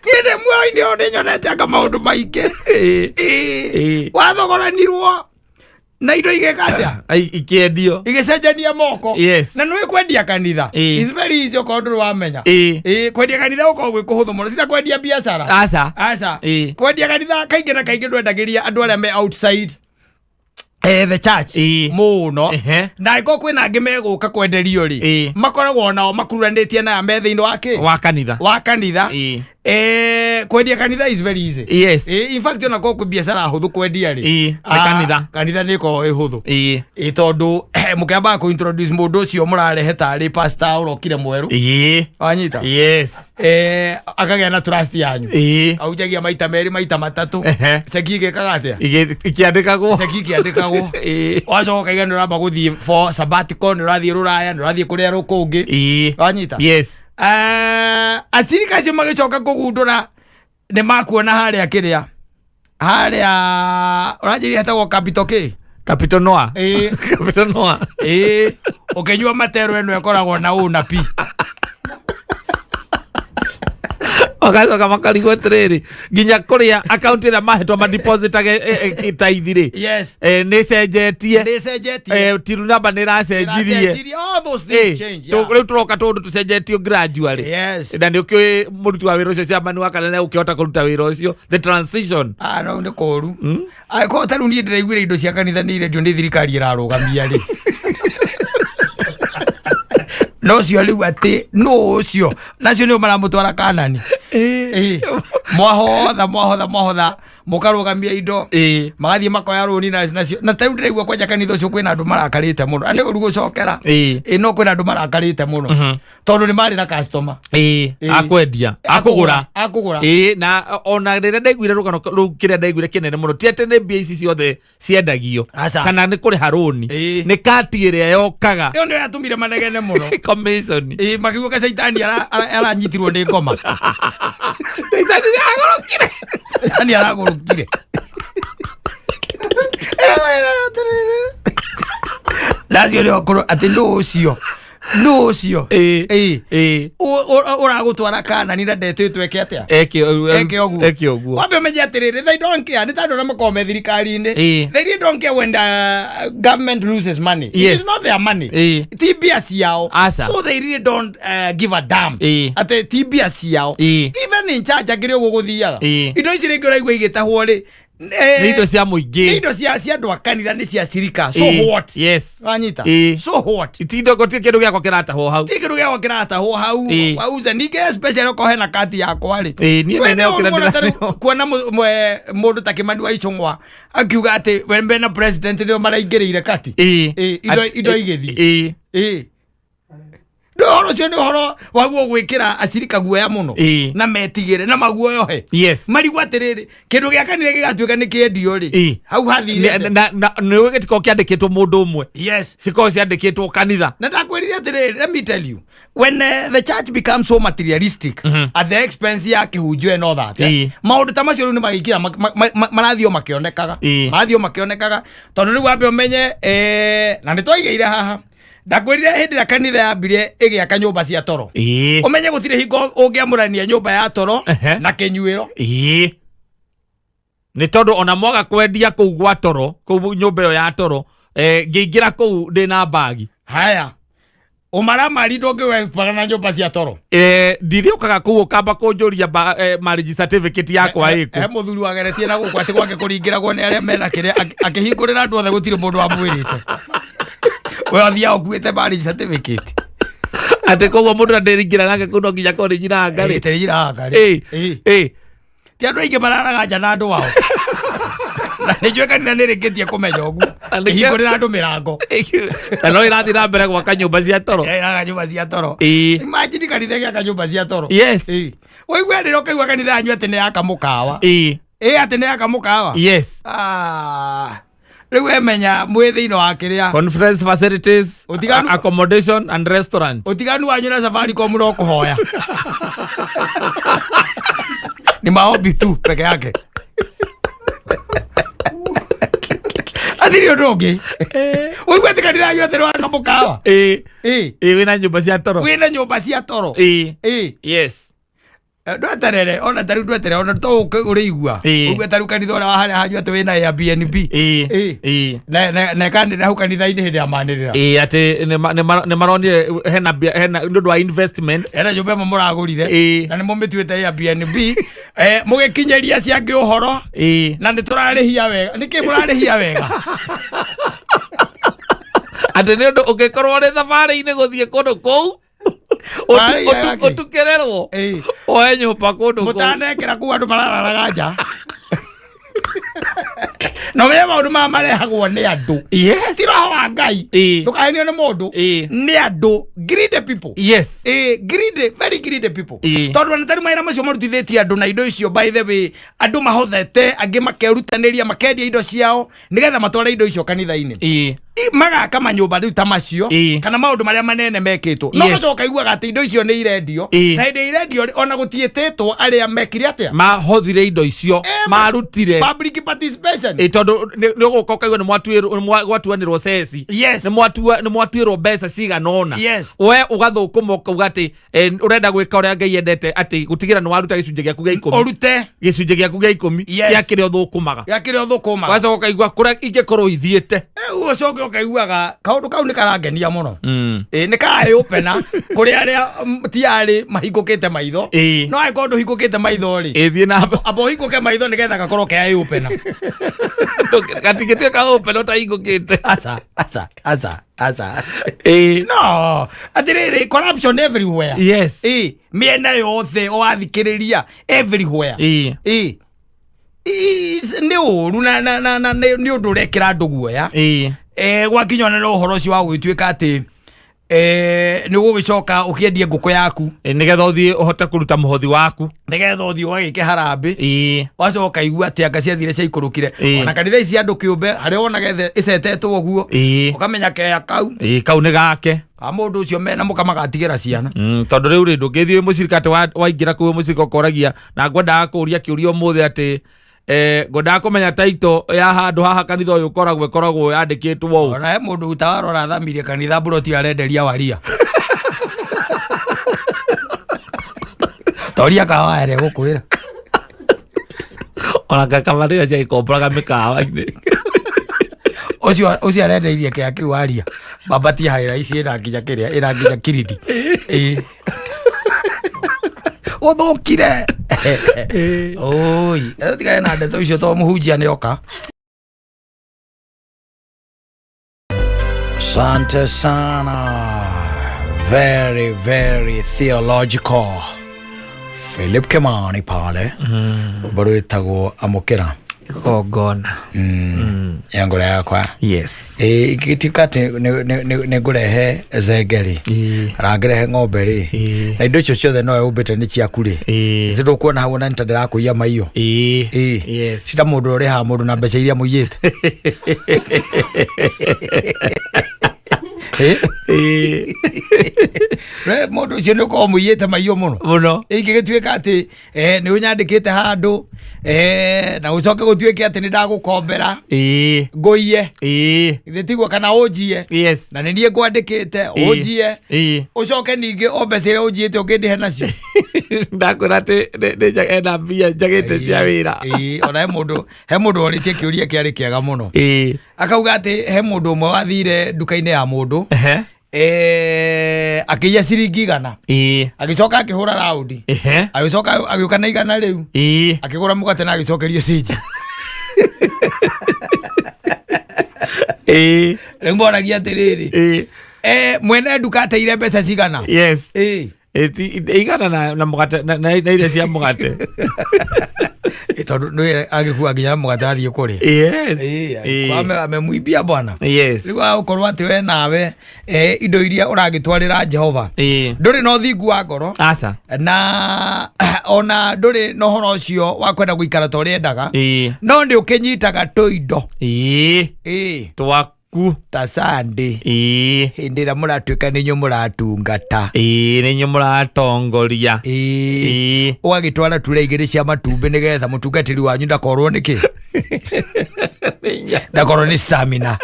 Niĩ ndĩ muoyo-inĩ ũyũ nĩnyonete anga maũndũ maingĩ. Wathogoranirwo na indo igĩka atĩa? Ai, ikĩendio. Igĩcenjania moko. Na nĩũĩ kwendia kanitha is very easy okorwo ndũrĩ wamenya. Kwendia kanitha gũkoragwo gwĩ kũhũthũ mũno, cita kwendia biacara. Aca. Aca. Kwendia kanitha kaingĩ na kaingĩ ndwendagĩria andũ arĩa me outside the church mũno. Na angĩkorwo kwĩna angĩ megũka kwenderio rĩ, makoragwo nao makururanĩtie na aya me thĩinĩ wa kĩ? Wa kanitha. Wa kanitha. Kwendia kanitha is very easy. In fact, ona korwo kwĩ biacara hũthũ kwendia rĩ, Nĩ kanitha. Kanitha nĩ ĩkoragwo ĩ hũthũ. Tondũ mũkĩambaga kũ introduce mũndũ ũcio mũrarehe tarĩ pastor ũrokire mwerũ. Wanyita? Akagĩa na trust yanyu. Ahunjagia maita merĩ, maita matatũ. Ceki ĩgĩkaga atĩa? Ikĩandĩkagwo. Ceki ikĩandĩkagwo. Wacoka ũkaiga nĩ ũramba gũthiĩ for sabbatical, nĩ ũrathiĩ rũraya, nĩ ũrathiĩ kũrĩa kũngĩ. Wanyita? Acirika acio magĩcoka kũgundũra nĩ makuona harĩa kĩrĩa harĩa ũranjĩria hetagwo Capital kĩ? Capital Noah. Capital Noah. Ũkĩnyua matero ĩno ĩkoragwo na U na P. Magacoka makarigwo atĩrĩrĩ, nginya kũrĩa akaunti ĩrĩa mahetwo madepositage taithi rĩ, nĩ ĩcenjetie. Nĩ ĩcenjetie. Till number nĩ ĩracenjirie. Ĩracenjirie. All those things change, yeah. Rĩu tũroka tũndũ tũcenjetio gradually. Na nĩ ũkĩũĩ mũruti wa wĩra ũcio chairman wa kana nĩ ũkĩhota kũruta wĩra ũcio the transition. No nĩ kũru. Angĩkorwo ta rĩu niĩ ndĩraiguire indo cia kanitha nĩ irendio nĩ thirikari ĩrarũgamia rĩ. No ũcio rĩu atĩ nũ ũcio nacio nĩo maramũtwara Kanani. Mwahotha, mwahotha, mwahotha, mũkarũgamia indo. Magathiĩ makoya rũni nacio. Na ta rĩu ndĩraigua kwanja kanitha ũcio kwĩna andũ marakarĩte mũno. Na nĩ ũru gũcokera. No kwĩna andũ marakarĩte mũno. Tondũ nĩ marĩ na customer. Akwendia, akũgũra. Akũgũra. Na ona rĩrĩa ndaiguire rũgano rũu, kĩrĩa ndaiguire kĩnene mũno ti atĩ nĩ mbia ici ciothe ciendagio. Aca. Kana nĩ kũrĩha rũni. Nĩ kati ĩrĩa yokaga. Ĩyo nĩyo yatũmire manegene mũno. Commission. Makiuga caitani aranyitirwo nĩ ngoma. Caitani nĩ aragũrũkire. Caitani aragũrũkire. Ndacio nĩ okorwo atĩ nũ ũcio, nũ ũcio. Ĩĩ. Ĩĩ. Ĩĩ. Ũragũtwara Kanani na ndetĩtwo eke atĩa? Eke Eke ũguo. Eke ũguo. Wambe ũmenye atĩrĩrĩ, they don't care. Nĩ ta andũ arĩa makoragwo me thirikari-inĩ. Ĩĩ. They really don't care when the government loses money. It Yes. is not their money. Ĩĩ. Ti mbia ciao. Aca. So they really don't give a damn. Ĩĩ. Atĩ ti mbia ciao. Ĩĩ. Even in church akĩrĩ ũguo gũthiaga. Ĩĩ. Indo ici rĩngĩ ũraigua igĩtahwo rĩ, Nĩ indo cia nĩ mũingĩ. indo cia andũ a kanitha, nĩ cia cirika. So Ĩĩ. what? Yes. Wanyita? Ĩĩ. So what? Itindo gũtirĩ kĩndũ gĩakwa kĩratahwo hau. Ti kĩndũ gĩakwa kĩratahwo hau. Ĩĩ. Wauze ningĩ especially okorwo hena kati yakwa rĩ. Ĩĩ, niĩ We nene nĩ ũkĩra ũru mũno ndĩra- ta rĩu kuona mũndũ ta Kĩmani wa Ichung'wa akiuga atĩ we mena president nĩo maraingĩrĩire kati. Ĩĩ. Ĩĩ, indo igĩthiĩ. Ĩĩ. Ĩĩ. Ndũ ũhoro ũcio nĩ ũhoro waguo gwĩkĩra acirika guoya mũno. Ĩĩ. Na metigĩre na maguoyohe. Yes. Marigwo atĩrĩrĩ, kĩndũ gĩa kanitha gĩgatuĩka nĩ kĩendio rĩ. Ĩĩ. Hau hathire atĩa? Na nĩ ũĩ gĩtikoragwo kĩandĩkĩtwo mũndũ ũmwe. Yes. Cikoragwo ciandĩkĩtwo kanitha. Na ndakwĩrire atĩrĩrĩ, let me tell you, when the church becomes so materialistic at the expense ya kĩhunjio and all that, Ĩĩ. maũndũ ta macio rĩu nĩ magĩkira marathiĩ o makĩonekaga. Ĩĩ. Marathiĩ o makĩonekaga tondũ rĩu wambe ũmenye, na nĩ twaigĩire haha, ndakwĩrire hĩndĩ ĩrĩa kanitha yambirie ĩgĩaka nyũmba cia toro, Ĩĩ. ũmenye gũtirĩ hingo ũngĩamũrania nyũmba ya toro na kĩnyuĩro. Ĩĩ. Nĩ tondũ ona mwaga kwendia kũu gwa toro, kũu nyũmba ĩyo ya toro, ngĩingĩra kũu ndĩna mbagi. Haya, ũmaramari ndũngĩwebaga na nyũmba cia toro. Ndirĩũkaga kũu ũkamba kũnjũria marriage certificate yakwa He ĩkũ. Mũthuri wageretie na gũkũ atĩ gwake kũringĩragwo nĩ arĩa mena kĩrĩa, akĩhingũrĩra andũ othe, gũtirĩ mũndũ wamwĩrĩte. We athiaga ũkuĩte marriage certificate. Atĩ koguo mũndũ na ndĩringĩra nake kũu no nginya korwo nĩ nyiranga rĩ. Ĩĩ, Ĩĩ. Ĩĩ. Ĩĩ. Ti andũ aingĩ mararaga nja na andũ ao, na nĩ njũĩ kanitha nĩ rĩkĩtie kũmenya ũguo. Na nĩkĩo- Ĩhingũrĩra andũ mĩrango. Na no ĩrathiĩ na mbere gwaka nyũmba cia toro. Ĩraga nyũmba cia toro. Ĩĩ. Imagine kanitha ĩgĩaka nyũmba cia toro. Yes. Ĩĩ. Ũigue rĩrĩa ũkaigua kanitha yanyu atĩ nĩ yaka mũkawa. Ĩĩ. Ĩĩ, atĩ nĩ yaka mũkawa. Yes. Ah, rĩu emenya mwĩ thĩinĩ wa kĩrĩa. Conference facilities, accommodation and restaurant. Ũtiganu wanyu na Safaricom no kũhoya, ni maombi tu peke yake, athiri ũndũ ũngĩ. Ũigue atĩ kanitha yanyu atĩ nĩ waka mũkawa. Ĩĩ. Ĩĩ. Ĩĩ, wĩna nyũmba cia toro. Wĩna nyũmba cia toro. Ĩĩ. Ĩĩ. Yes. Ndweterere ona tarĩu, ndweterere ona to ũrĩigua. Ĩĩ. Ũigue tarĩu kanitha ũrĩa wa harĩa hanyu atĩ wĩna Airbnb. Ĩĩ. Ĩĩ. Ĩĩ. Na ĩkanĩrĩra hau kanitha-inĩ hĩndĩ ya manĩrĩra. Ĩĩ, atĩ nĩ maronire hena hena nĩ ũndũ wa investment. Hena nyũmba ĩmwe mũragũrire. Ĩĩ. Na nĩ mũmĩtuĩte Airbnb, mũgĩkinyĩria ciangĩ ũhoro. Ĩĩ. Na nĩ tũrarĩhia wega, nĩkĩ mũrarĩhia wega? Atĩ nĩ ũndũ ũngĩkorwo ũrĩ thabarĩ-inĩ gũthiĩ kũndũ kũu Marĩhia gakĩ? ũtukĩrĩrwo Ĩĩ. oe nyũmba kũndũ kũu. Mũtanekĩra kũu andũ marararaga nja, na ũmenye maũndũ maya marehagwo nĩ andũ. Yes. Ti roho wa Ngai. Ĩĩ. Ndũkahenio nĩ mũndũ. Ĩĩ. Nĩ andũ, greedy people. Yes. Greedy, very greedy people. Ĩĩ. Tondũ ona tarĩu mawĩra macio marutithĩtie andũ na indo icio, by the way, andũ mahothete, angĩ makerutanĩria makendia indo ciao nĩgetha matware indo icio kanitha-inĩ. Ĩĩ. Magaka manyũmba rĩu ta macio Ĩĩ. kana maũndũ marĩa manene mekĩtwo, no macoka iguaga atĩ indo icio nĩ irendio. Na hĩndĩ irendio rĩ, ona gũtiĩtĩtwo arĩa mekire atĩa. Mahothire indo icio, marutire. Public participation. Ĩ, tondũ nĩ ũgũka ũkaigua nĩ gwatuanĩrwo ceci. Nĩ mwatuĩrwo mbeca cigana ũna. We ũgathũkũma ũkauga atĩ ũrenda gwĩka ũrĩa Ngai endete, atĩ gũtigĩra nĩ waruta gĩcunjĩ gĩaku gĩa 10. Ũrute. Gĩcunjĩ gĩaku gĩa 10 gĩa kĩrĩa ũthũkũmaga. Gĩa kĩrĩa ũthũkũmaga. Wacoka ũkaigua kũrĩa ingĩkorwo ithiĩte. Rĩu ũcoke ũkaiguaga kaũndũ kau nĩ karangenia mũno. Ĩ, nĩ karayũpena kũrĩ arĩa ti arĩ mahingũkĩte maitho. No angĩkorwo ndũhingũkĩte maitho rĩ, Ĩthiĩ na amba ũhingũke maitho nĩgetha gakorwo ke eyũpena. Gatingĩtuĩka open ũtahingũkĩte. Aca, aca, aca, aca. Ĩĩ. No atĩrĩrĩ, corruption everywhere. Ĩ, mĩena yothe ũrathikĩrĩria, everywhere. Ĩ, nĩ ũru na nĩ ũndũ ũrekĩra andũ guoya. Gwakinya ona no ũhoro ũcio wa gũgĩtuĩka atĩ nĩ ũgũgĩcoka ũkĩendie ngũkũ yaku. Ĩ, nĩgetha ũthiĩ ũhote kũruta mũhothi waku. Nĩgetha ũthiĩ ũgagĩke harambĩ. Wacoka igua atĩ anga ciathire ciaikũrũkire. Ona kanitha ici cia andũ kĩũmbe harĩa wonaga ĩcetetwo ũguo, ũkamenya keya kau. Ĩĩ, kau nĩ gake. Ka mũndũ ũcio mena mũka magatigĩra ciana. Tondũ rĩu rĩ, ndũngĩthiĩ wĩ mũcirika atĩ waingĩra kũu wĩ mũcirika ũkoragia, na ngwendaga kũria kĩũria ũmũthĩ atĩ Ngwendaga kũmenya title ya handũ haha kanitha ũyũ ũkoragwo yandĩkĩtwo ũũ. Ona he mũndũ utawarora athamirie kanitha mburoti arenderia waria. Toria kawa ere gũkwĩra. Ona kakamarĩra ciagĩkomboraga mĩkawa-inĩ. Ũcio arendeirie kĩa kĩu waria. Baba ti haira ici ĩna nginya kĩrĩa ĩna nginya kirindi. Ĩĩ. Ũthũkire. Oi, tigane na ndeto icio to mũhunjia nĩ oka. Asante sana. Very, very theological. Philip Kimani pale. Bado ĩtagwo Amũkĩra. Igongona. Ya ngoro yakwa. Yes. Ĩ ingĩtuĩka atĩ nĩ ngũrehe zengeri Ĩĩ. kana ngĩrehe ng'ombe rĩ, Ĩĩ. na indo icio ciothe nowe ũmbĩte nĩ ciaku rĩ, Ĩĩ. nĩ ndũkuona hau ona nĩ ta ndĩrakũiya maiyo. Ĩĩ. Ĩĩ. Yes. Cita mũndũ ũrĩhaga mũndũ na mbeca iria mũiyĩte. Ĩ? Ĩĩ. We, mũndũ ũcio nĩ ũkorwo mũiyĩte maiyo mũno. Mũno. Ingĩgĩtuĩka atĩ nĩ ũnyandĩkĩte handũ, na ũcoke gũtuĩke atĩ nĩ ndagũkombera Ĩĩ. ngũiye, Ĩĩ. githĩ tiguo, kana ũnjiye, Yes. na nĩ niĩ ngwandĩkĩte Ĩĩ. ũnjiye, Ĩĩ. ũcoke ningĩ o mbeca iria ũnjiyĩte ũkĩndĩhe nacio. Ndakwĩra atĩ ena mbia njagĩte cia wĩra. Ĩĩ, ona he mũndũ orĩtie kĩũria kĩarĩ kĩega mũno. Ĩĩ. Akauga atĩ he mũndũ ũmwe wathire nduka-inĩ ya mũndũ, Ehe. akĩiya ciringi 100. Ĩĩ. Agĩcoka akĩhũra raundi. Ehe. Agĩcoka agĩũka na 100 rĩu. Ĩĩ. Akĩgũra mũgate na agĩcokerio cinji. Ĩĩ. Rĩu moragia atĩrĩrĩ, Ĩĩ. Mwene nduka ateire mbeca cigana? Yes. Ĩĩ. 100 na mũgate na iria cia mũgate. Tondũ nĩwe agĩkua nginya na mũgate athiĩ kũrĩa. Yes. Ĩĩ, Ĩĩ. Amemwibia bwana. Yes. Rĩu agũkorwo atĩ we nawe, indo iria ũragĩtwarĩra Jehova, Ĩĩ. ndũrĩ na ũthingu wa ngoro, Aca. na ona ndũrĩ na ũhoro ũcio wa kwenda gũikara ta ũrĩa endaga, Ĩĩ. no nĩ ũkĩnyitaga tũindo. Ĩĩ. Ĩĩ. Twaku. Ta Sunday. Ĩĩ. Hĩndĩ ĩrĩa mũratuĩka nĩ inyuĩ mũratungata. Ĩĩ, nĩ inyuĩ mũratongoria. Ĩĩ. Ĩĩ. Ũgagĩtwara ture igĩrĩ cia matumbĩ nĩgetha mũtungatĩri wanyu ndakorwo nĩ kĩ? Ndakorwo nĩ stamina.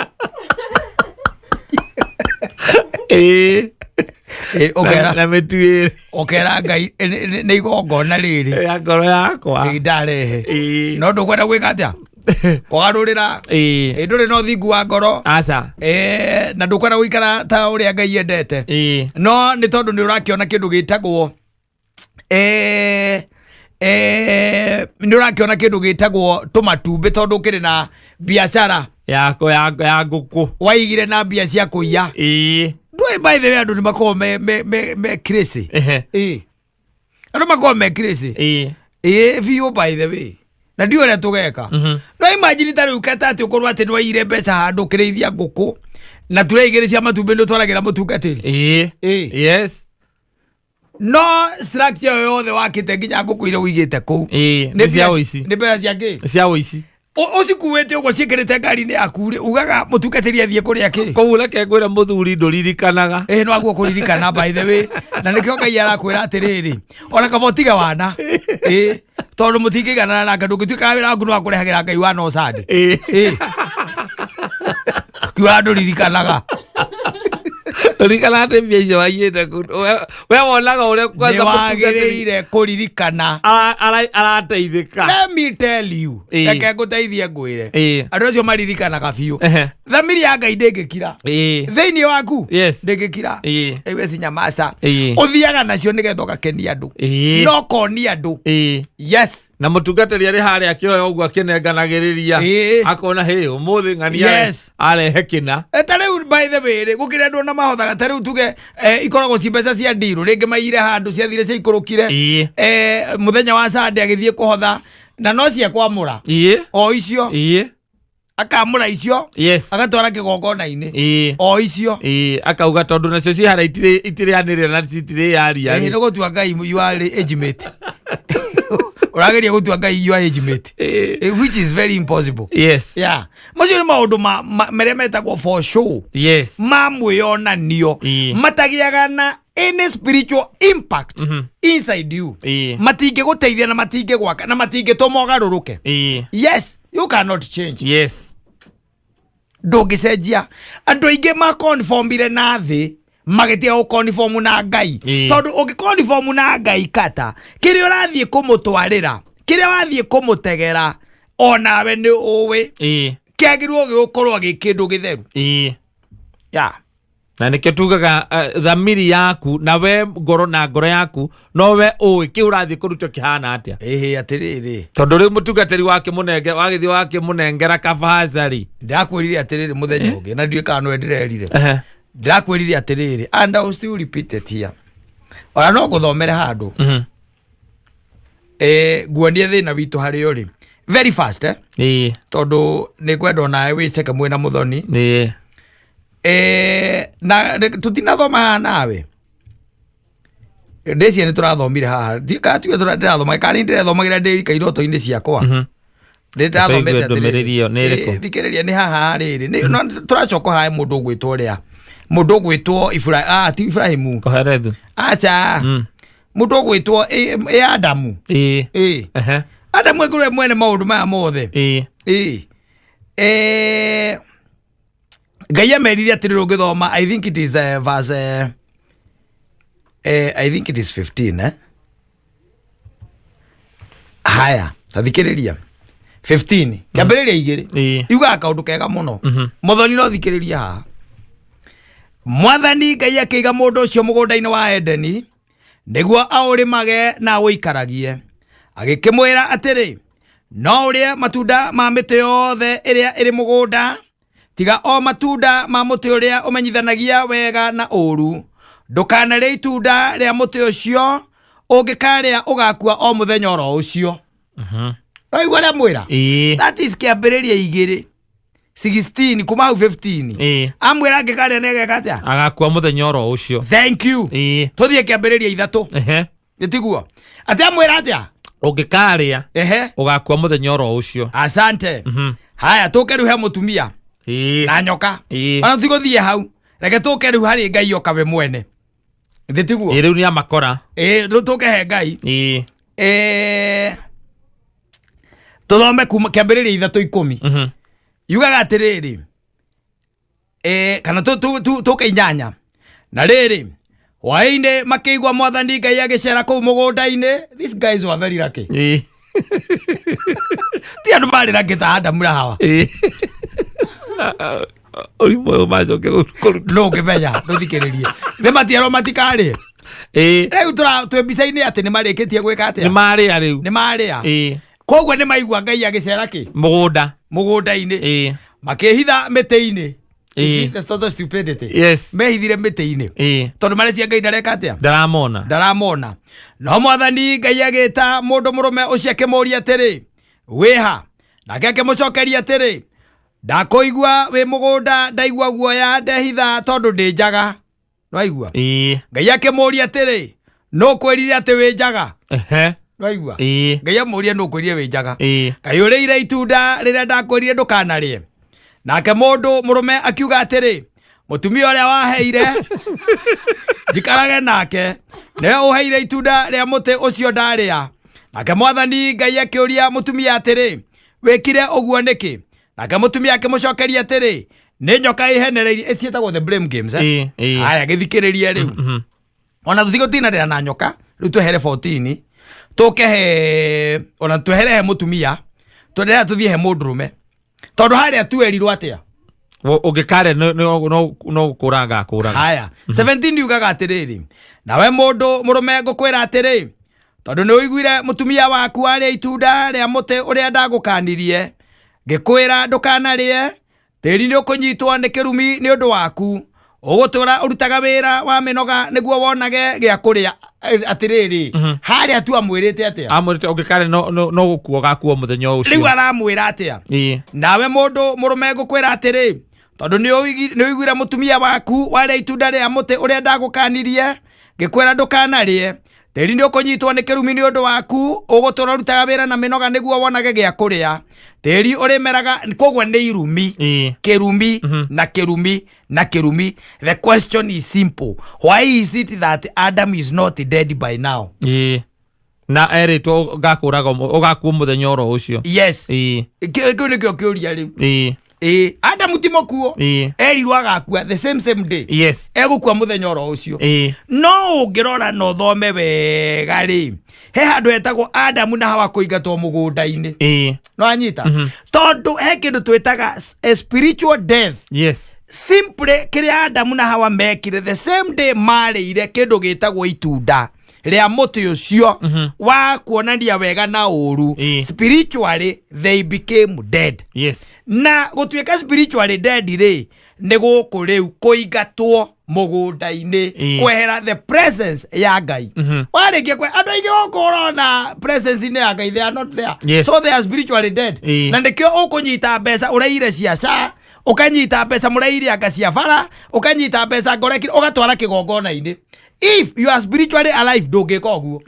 Ĩĩ. Ĩĩ, Na mĩtu ĩrĩ. Ũkera Ngai, nĩ igongona rĩrĩ. Ya ngoro yakwa. Ĩĩ, ndarehe. Ĩĩ. No ndũkwenda gwĩka atĩa? Kũgarũrĩra. Ĩĩ. Ĩĩ, ndũrĩ na ũthingu wa ngoro. Aca. Ĩĩ, na ndũkwenda gũikara ta ũrĩa Ngai endete. Ĩĩ. No nĩ tondũ nĩ ũrakĩona kĩndũ gĩtagwo, nĩ ũrakĩona kĩndũ gĩtagwo tũmatumbĩ tondũ ũkĩrĩ na biacara yako ya ngũkũ. Waigire na mbia cia kũiya. Ĩĩ. Ndũĩ, by the way, andũ nĩ makoragwo me crazy. Ehe. Ĩĩ. Andũ makoragwo me crazy. Ĩĩ. Ĩĩ biũ, by the way. Na ndiũĩ ũrĩa tũgeka. No imagine ta rĩu keta atĩ ũkorwo atĩ nĩwaiyire mbeca handũ ũkĩrĩithia ngũkũ na ture igĩrĩ cia matumbĩ nĩ ũtwaragĩra mũtungatĩri. Ĩĩ. Ĩĩ. Yes. No structure ĩyo yothe wakĩte nginya ngũkũ iria ũigĩte kũu. Ĩĩ, nĩ cia ũici. Nĩ mbeca cia kĩ? Cia ũici. Ũcikuĩte ũguo ciĩkĩrĩte ngari-inĩ yaku rĩ, ugaga mũtungatĩri athiĩ kũrĩa kĩ? Kũu reke ngwĩre mũthuri ndũririkanaga. Ĩĩ, no aguo kũririkana, by the way. Na nĩkĩo Ngai arakwĩra atĩrĩrĩ, ona kaba ũtige wana. Ĩĩ, tondũ mũtingĩiganana nake, ndũngĩtuĩka wĩra waku nĩ wa kũrehagĩra Ngai wana o Sunday. Ĩĩ. Ĩĩ. Kiuga ndũririkanaga. Ririkana atĩ mbia icio waiyĩte kũ- we wonaga ũrĩa Nĩ kwanza mũtungatĩri wagĩrĩire kũririkana. Arateithĩka. Let me tell you. Ĩĩ. Reke ngũteithie ngwĩre. Ĩĩ. Andũ acio maririkanaga biũ. Ehe. Thamiri ya Ngai ndĩngĩkira. Ĩĩ. Thĩinĩ waku Yes. ndĩngĩkira. Ĩĩ. Rĩu cinyamaca. Ĩĩ. Ũthiaga nacio nĩgetha ũgakenia andũ. Ĩĩ. No konia andũ. Ĩĩ. Yes. Na mũtungatĩri arĩ harĩa akĩoya ũguo akĩnenganagĩrĩria, Ĩĩ. akona hĩ ũmũthĩ ng'ania Yes. arehe kĩna. Ta rĩu, by the way rĩ, gũkĩrĩ andũ ona mahothaga, ta rĩu tuge, ikoragwo ci mbeca cia ndirũ, rĩngĩ maiyire handũ ciathire ciaikũrũkire. Ĩĩ. Mũthenya wa Sunday agĩthiĩ kũhotha na no cia kwamũra Ĩĩ. o icio, Ĩĩ. akamũra icio, Yes. agatwara kĩgongona-inĩ Ĩĩ. o icio. Ĩĩ, akauga tondũ nacio ci harĩa itirĩanĩrĩra na citirĩaria. Ĩĩ, nĩ gũtua Ngai you are age mate, ũrageria gũtua Ngai you are age mate. Ĩĩ. Which is very impossible. Yes. Yeah, macio nĩ maũndũ marĩa metagwo for show, Yes. ma mwĩyonanio, Ĩĩ. matagĩaga na Any spiritual impact inside you. Matingĩgũteithia na matingĩgwaka na matingĩtũma ũgarũrũke. Yes, you cannot change. Ndũngĩcenjia. Andũ aingĩ makonformire na thĩ, magĩtiga gũkonform na Ngai. Tondũ ũngĩkonform na Ngai, kata kĩrĩa ũrathiĩ kũmũtwarĩra, kĩrĩa wathiĩ kũmũtegera, onawe nĩ ũĩ kĩagĩrĩirwo gĩgũkorwo gĩ kĩndũ gĩtheru. Ya. Na nĩkĩo tugaga thamiri yaku na we ngoro na ngoro yaku no we ũĩ kĩ ũrathiĩ kũrutwo kĩhana atĩa. Ĩhĩ, atĩrĩrĩ. Tondũ rĩu mũtungatĩri wakĩmũnenge wagĩthiĩ wakĩmũnengera kabacari. Ndakwĩrire atĩrĩrĩ mũthenya ũngĩ, na ndiũĩ kana nĩwe ndĩrerire. Ndĩrakwĩrire atĩrĩrĩ, and I will still repeat it here, ona no ngũthomere handũ. Nguonie thĩna witũ harĩa ũrĩ very fast, eh? Tondũ nĩ ngwenda onawe wĩceke mwĩna mũthoni. Na tũtinathoma haha nawe, ndĩcia nĩ tũrathomire haha. Kana tiwe ndĩrathoma, kana nĩ ndĩrethomagĩra ndĩ wika iroto-inĩ ciakwa. Nĩ ndĩrathomete. Tũigue ndũmĩrĩri ĩyo nĩ ĩrĩkũ? Thikĩrĩria, nĩ haha rĩrĩ. No tũracoka haha, mũndũ ũgwĩtwo ũrĩa, mũndũ ũgwĩtwo ah, ti Ibrahimu. Koherethu. Aca. Mũndũ ũgwĩtwo ĩ Adamu. Ĩ. Adamu ĩngũrwe mwene maũndũ maya mothe. Ĩ. Ngai amerire atĩrĩrĩ, ũngĩthoma, I think it is verse I think it is 15, eh? Haya, tathikĩrĩria 15 kĩambĩrĩria 2. Yugaga kaũndũ kega mũno. Mũthoni, no thikĩrĩria haha. Mwathani Ngai akĩiga mũndũ ũcio mũgũnda-inĩ wa Edeni nĩguo aũrĩmage na aũikaragie. Agĩkĩmwĩra atĩrĩ, no ũrĩe matunda ma mĩtĩ yothe ĩrĩa ĩrĩ mũgũnda, tiga o matunda ma mũtĩ ũrĩa ũmenyithanagia wega na ũũru. Ndũkanarĩe itunda rĩa mũtĩ ũcio, ũngĩkarĩa ũgakua o mũthenya oro ũcio. Waigua ũrĩa mwĩra? That is kĩambĩrĩria 2:16, kuma hau 15. Amwĩra angĩkarĩa nĩ ageka atĩa? Agakua mũthenya oro ũcio. Thank you. Tũthiĩ kĩambĩrĩria 3. Gĩtiguo atĩ amwĩra atĩa? Ũngĩkarĩa ũgakua mũthenya oro ũcio. Asante. Haya, tũke rĩu he mũtumia na nyoka. Ona tigũthiĩ hau, reke tũke rĩu harĩ Ngai oka we mwene, thĩ tiguo? Rĩu nĩ amakora. Ĩĩ, rĩu tũke he Ngai. Tũthome kuma kĩambĩrĩria 3:10. Yugaga atĩrĩrĩ, kana tũke 8. Na rĩrĩ, hwaĩ-inĩ makĩigua Mwathani Ngai agĩcera kũu mũgũnda-inĩ. These guys were very lucky. Ti andũ marĩ lucky ta Adamu na Hawa. Ũrimũ ũyũ macoke kũruta. No ũngĩmenya ndũthikĩrĩrie thĩ matierwo matikarĩe. Rĩu twĩ mbica-inĩ atĩ nĩ marĩkĩtie gwĩka Nĩ atĩa? marĩa rĩu. Nĩ marĩa. Koguo nĩ maigua Ngai agĩcera kĩ? Mũgũnda. Mũgũnda-inĩ. Makĩhitha mĩtĩ-inĩ. You see the total stupidity? Mehithire mĩtĩ-inĩ tondũ marĩcia Ngai ndareka atĩa? Ndaramona. Ndaramona. No Mwathani Ngai agĩta mũndũ mũrũme ũcio akĩmũũria atĩrĩ, wĩha? Nake akĩmũcokeria atĩrĩ, ndakũigua wĩ mũgũnda, ndaigua guoya, ndehitha tondũ ndĩ njaga. Nwaigua? Ngai akĩmũũria atĩrĩ, nũ kwĩrire atĩ wĩ njaga? Nwaigua? Ngai amũũria, nũ kwĩrire wĩ njaga? Kaĩ ũrĩire itunda rĩrĩa ndakwĩrire ndũkanarĩe? Nake mũndũ mũrũme akiuga atĩrĩ, mũtumia ũrĩa waheire njikarage nake nĩwe ũheire itunda rĩa mũtĩ ũcio ndarĩa. Nake Mwathani Ngai akĩũria mũtumia atĩrĩ, wĩkire ũguo nĩkĩ? Nake mũtumia akĩmũcokeria atĩrĩ, nĩ nyoka ĩhenereirie. Ĩciĩtagwo the blame games, eh? Ĩĩ. Haya, gĩthikĩrĩrie rĩu. Ona tũtigũtindanĩra na nyoka rĩu, twehere 14, tũke he, ona twehere he mũtumia, twenderea tũthiĩ he mũndũrũme, tondũ harĩa twerirwo atĩa? Ũngĩkarĩa no gũkũraga akũraga. Haya, 17 yugaga atĩrĩrĩ, nawe mũndũ mũrũme ngũkwĩra atĩrĩ, tondũ nĩ ũiguire mũtumia waku warĩa itunda rĩa mũtĩ ũrĩa ndagũkanirie ngĩkwĩra ndũkanarĩe, tĩri nĩ ũkũnyitwo nĩ kĩrumi nĩ ũndũ waku, ũgũtũra ũrutaga wĩra wa mĩnoga nĩguo wonage gĩa kũrĩa. Atĩrĩrĩ, harĩa tu amwĩrĩte atĩa? Amwĩrĩte ũngĩkarĩa no gũkua ũgakua mũthenya Rĩu ũcio. Aramwĩra atĩa? Nawe mũndũ mũrũme ngũkwĩra atĩrĩ, tondũ nĩ ũiguire mũtumia waku warĩa itunda rĩa mũtĩ ũrĩa ndagũkanirie ngĩkwĩra ndũkanarĩe. Tĩri nĩ ũkũnyitwo nĩ kĩrumi nĩ ũndũ waku, ũgũtũra ũrutaga wĩra na mĩnoga nĩguo wonage gĩa kũrĩa. Tĩri ũrĩmeraga, koguo nĩ irumi. Kĩrumi na kĩrumi na kĩrumi. The question is simple, why is it that Adam is not dead by now? Na erĩtwo ngakũraga ũgakua mũthenya oro ũcio. Yes. Kĩu nĩkĩo kĩũria rĩu. Ĩĩ, Adamu ti mũkuo. Erirwo agakua the same same day. Egũkua mũthenya oro ũcio. No ũngĩrora na ũthome wega rĩ, he handũ hetagwo Adamu na Hawa kũingatwo mũgũnda-inĩ. No anyita tondũ he kĩndũ twĩtaga a spiritual death. Simply kĩrĩa Adamu na Hawa mekire the same day, marĩire kĩndũ gĩtagwo itunda rĩa mũtĩ ũcio wa kuonania wega na ũru. Spiritually they became dead. Na gũtuĩka spiritually dead rĩ, nĩ gũkũ rĩu kũingatwo mũgũnda-inĩ, kwehera the presence ya Ngai. Warĩkia kwe andũ aingĩ gũkũ ũrona presence-inĩ ya Ngai, they are not there. So they are spiritually dead. Na nĩkĩo ũkũnyita mbeca ũraire cia SHA, ũkanyita mbeca mũraire anga cia bara, ũkanyita mbeca ngoreki, ũgatwara kĩgongona-inĩ. If you are spiritually alive, ndũngĩka ũguo.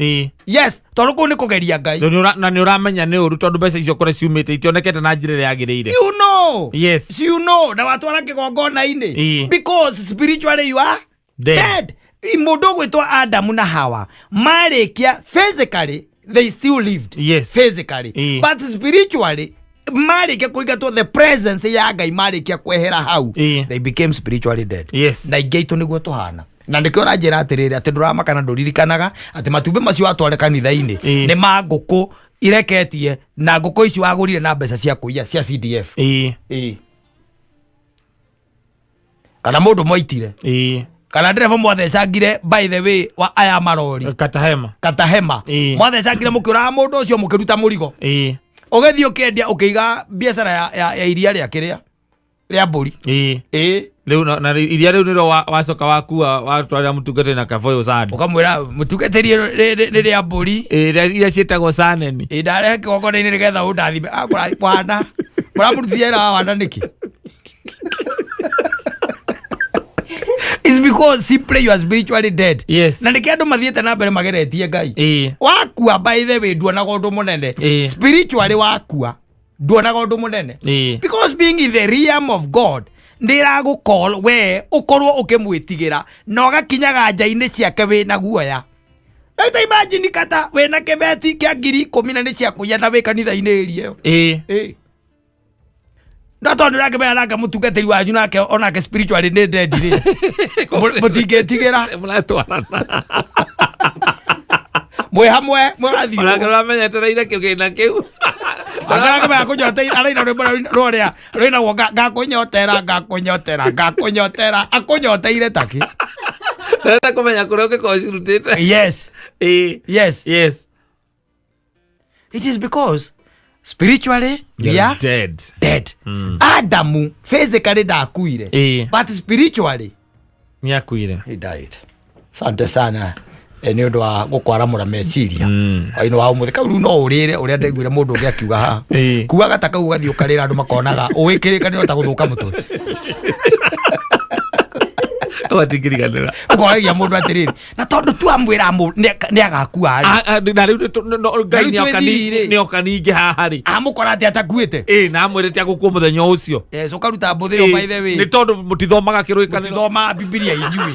Yes, tondũ kũu nĩ kũgeria Ngai. Tondũ na nĩ ũramenya nĩ ũru, tondũ mbeca icio kũrĩa ciumĩte itionekete na njĩra ĩrĩa yagĩrĩire. You know. You know, na watwara kĩgongona-inĩ because spiritually you are dead. Dead. Mũndũ ũgwĩtwo Adamu na Hawa marĩkia, physically they still lived. Physically, but spiritually marĩkia kũingatwo the presence ya Ngai, marĩkia kwehera hau, they became spiritually dead. Na ingĩ aitũ nĩguo tũhana, na nĩkĩo ũranjĩra atĩrĩrĩ, atĩ ndũramaka na ndũririkanaga atĩ matumbĩ macio watware kanitha-inĩ nĩ ma ngũkũ ireketie, na ngũkũ icio wagũrire na mbeca cia kũiya cia CDF. Ĩĩ. Kana mũndũ mwaitire, kana ndereba mwathecangire, by the way, wa aya marori. Katahema. Katahema. Mwathecangire mũkĩũraga mũndũ ũcio, mũkĩruta mũrigo, ũgĩthiĩ ũkĩendia, ũkĩiga biacara ya iria rĩa kĩrĩa rĩa mbũri. Ĩĩ. Rĩu na iria rĩu nĩrĩo wacoka wakua watwarĩra mũtungatĩri na kaboyo sande. Ũkamwĩra mũtungatĩri nĩ rĩa mbũri. Ĩĩ, iria ciĩtagwo saneni. Ĩĩ, ndarehe kĩgongona-inĩ nĩgetha ũndathime. Akũra wana mũramũrutithia wĩra wa wana nĩkĩ? It's because simply you are spiritually dead. Na nĩkĩo andũ mathiĩte na mbere mageretie Ngai. Wakua, by the way, nduonaga ũndũ mũnene. Spiritually wakua nduonaga ũndũ mũnene, because being in the realm of God ndĩragũcall we ũkorwo ũkĩmwĩtigĩra na ũgakinyaga nja-inĩ ciake wĩna guoya. Rĩu ta imagine kata wĩna kĩbeti kĩa 10,000 na nĩ cia kũiya na wĩ kanitha-inĩ ĩria ĩyo. Ĩĩ. No tondũ ũrakĩmenya nake mũtungatĩri wanyu nake onake spiritually nĩ dead rĩ, mũtingĩtigĩra. Mũratwarana. Mwĩ hamwe mũrathiĩ. Onake ũramenyetereire kĩgĩna kĩu. Akarakĩmenya kũnyoteire araina rwĩmbo rũrĩa rwĩnagwo ngakũnyotera ngakũnyotera ngakũnyotera, akũnyoteire takĩ. Ndĩrenda kũmenya kũrĩa ũngĩkorwo cirutĩte. Yes. It is because spiritually we are dead. Dead. Adamu physically ndakuire, but spiritually nĩakuire. He died. Asante sana nĩ ũndũ wa gũkwaramũra meciria hwainĩ wa ũmũthĩ. Kau rĩu no ũrĩre ũrĩa ndaiguire mũndũ ũngĩ akiuga haha. Kuaga ta kau ũgathiĩ ũkarĩra, andũ makonaga ũĩkĩrĩkanĩro ta gũthũka mũtwe. Watingiriganĩra. Ũkoragia mũndũ atĩrĩrĩ, na tondũ twamwĩra nĩ agakua rĩ, Na rĩu Ngai rĩu nĩoka twĩthiri rĩ. nĩoka ningĩ haha rĩ, amũkora atĩ atakuĩte. Ĩĩ, na amwĩrĩte agũkua mũthenya ũcio. Yes, ũkaruta mbũthĩ ĩyo, by the way. Nĩ tondũ mũtithomaga kĩrĩkanĩro. Mũtithomaga Bibilia inyuĩ.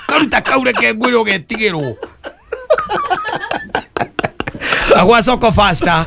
Karuta kau, reke ngwĩre ũgetigĩrwo. Agwa soko faster.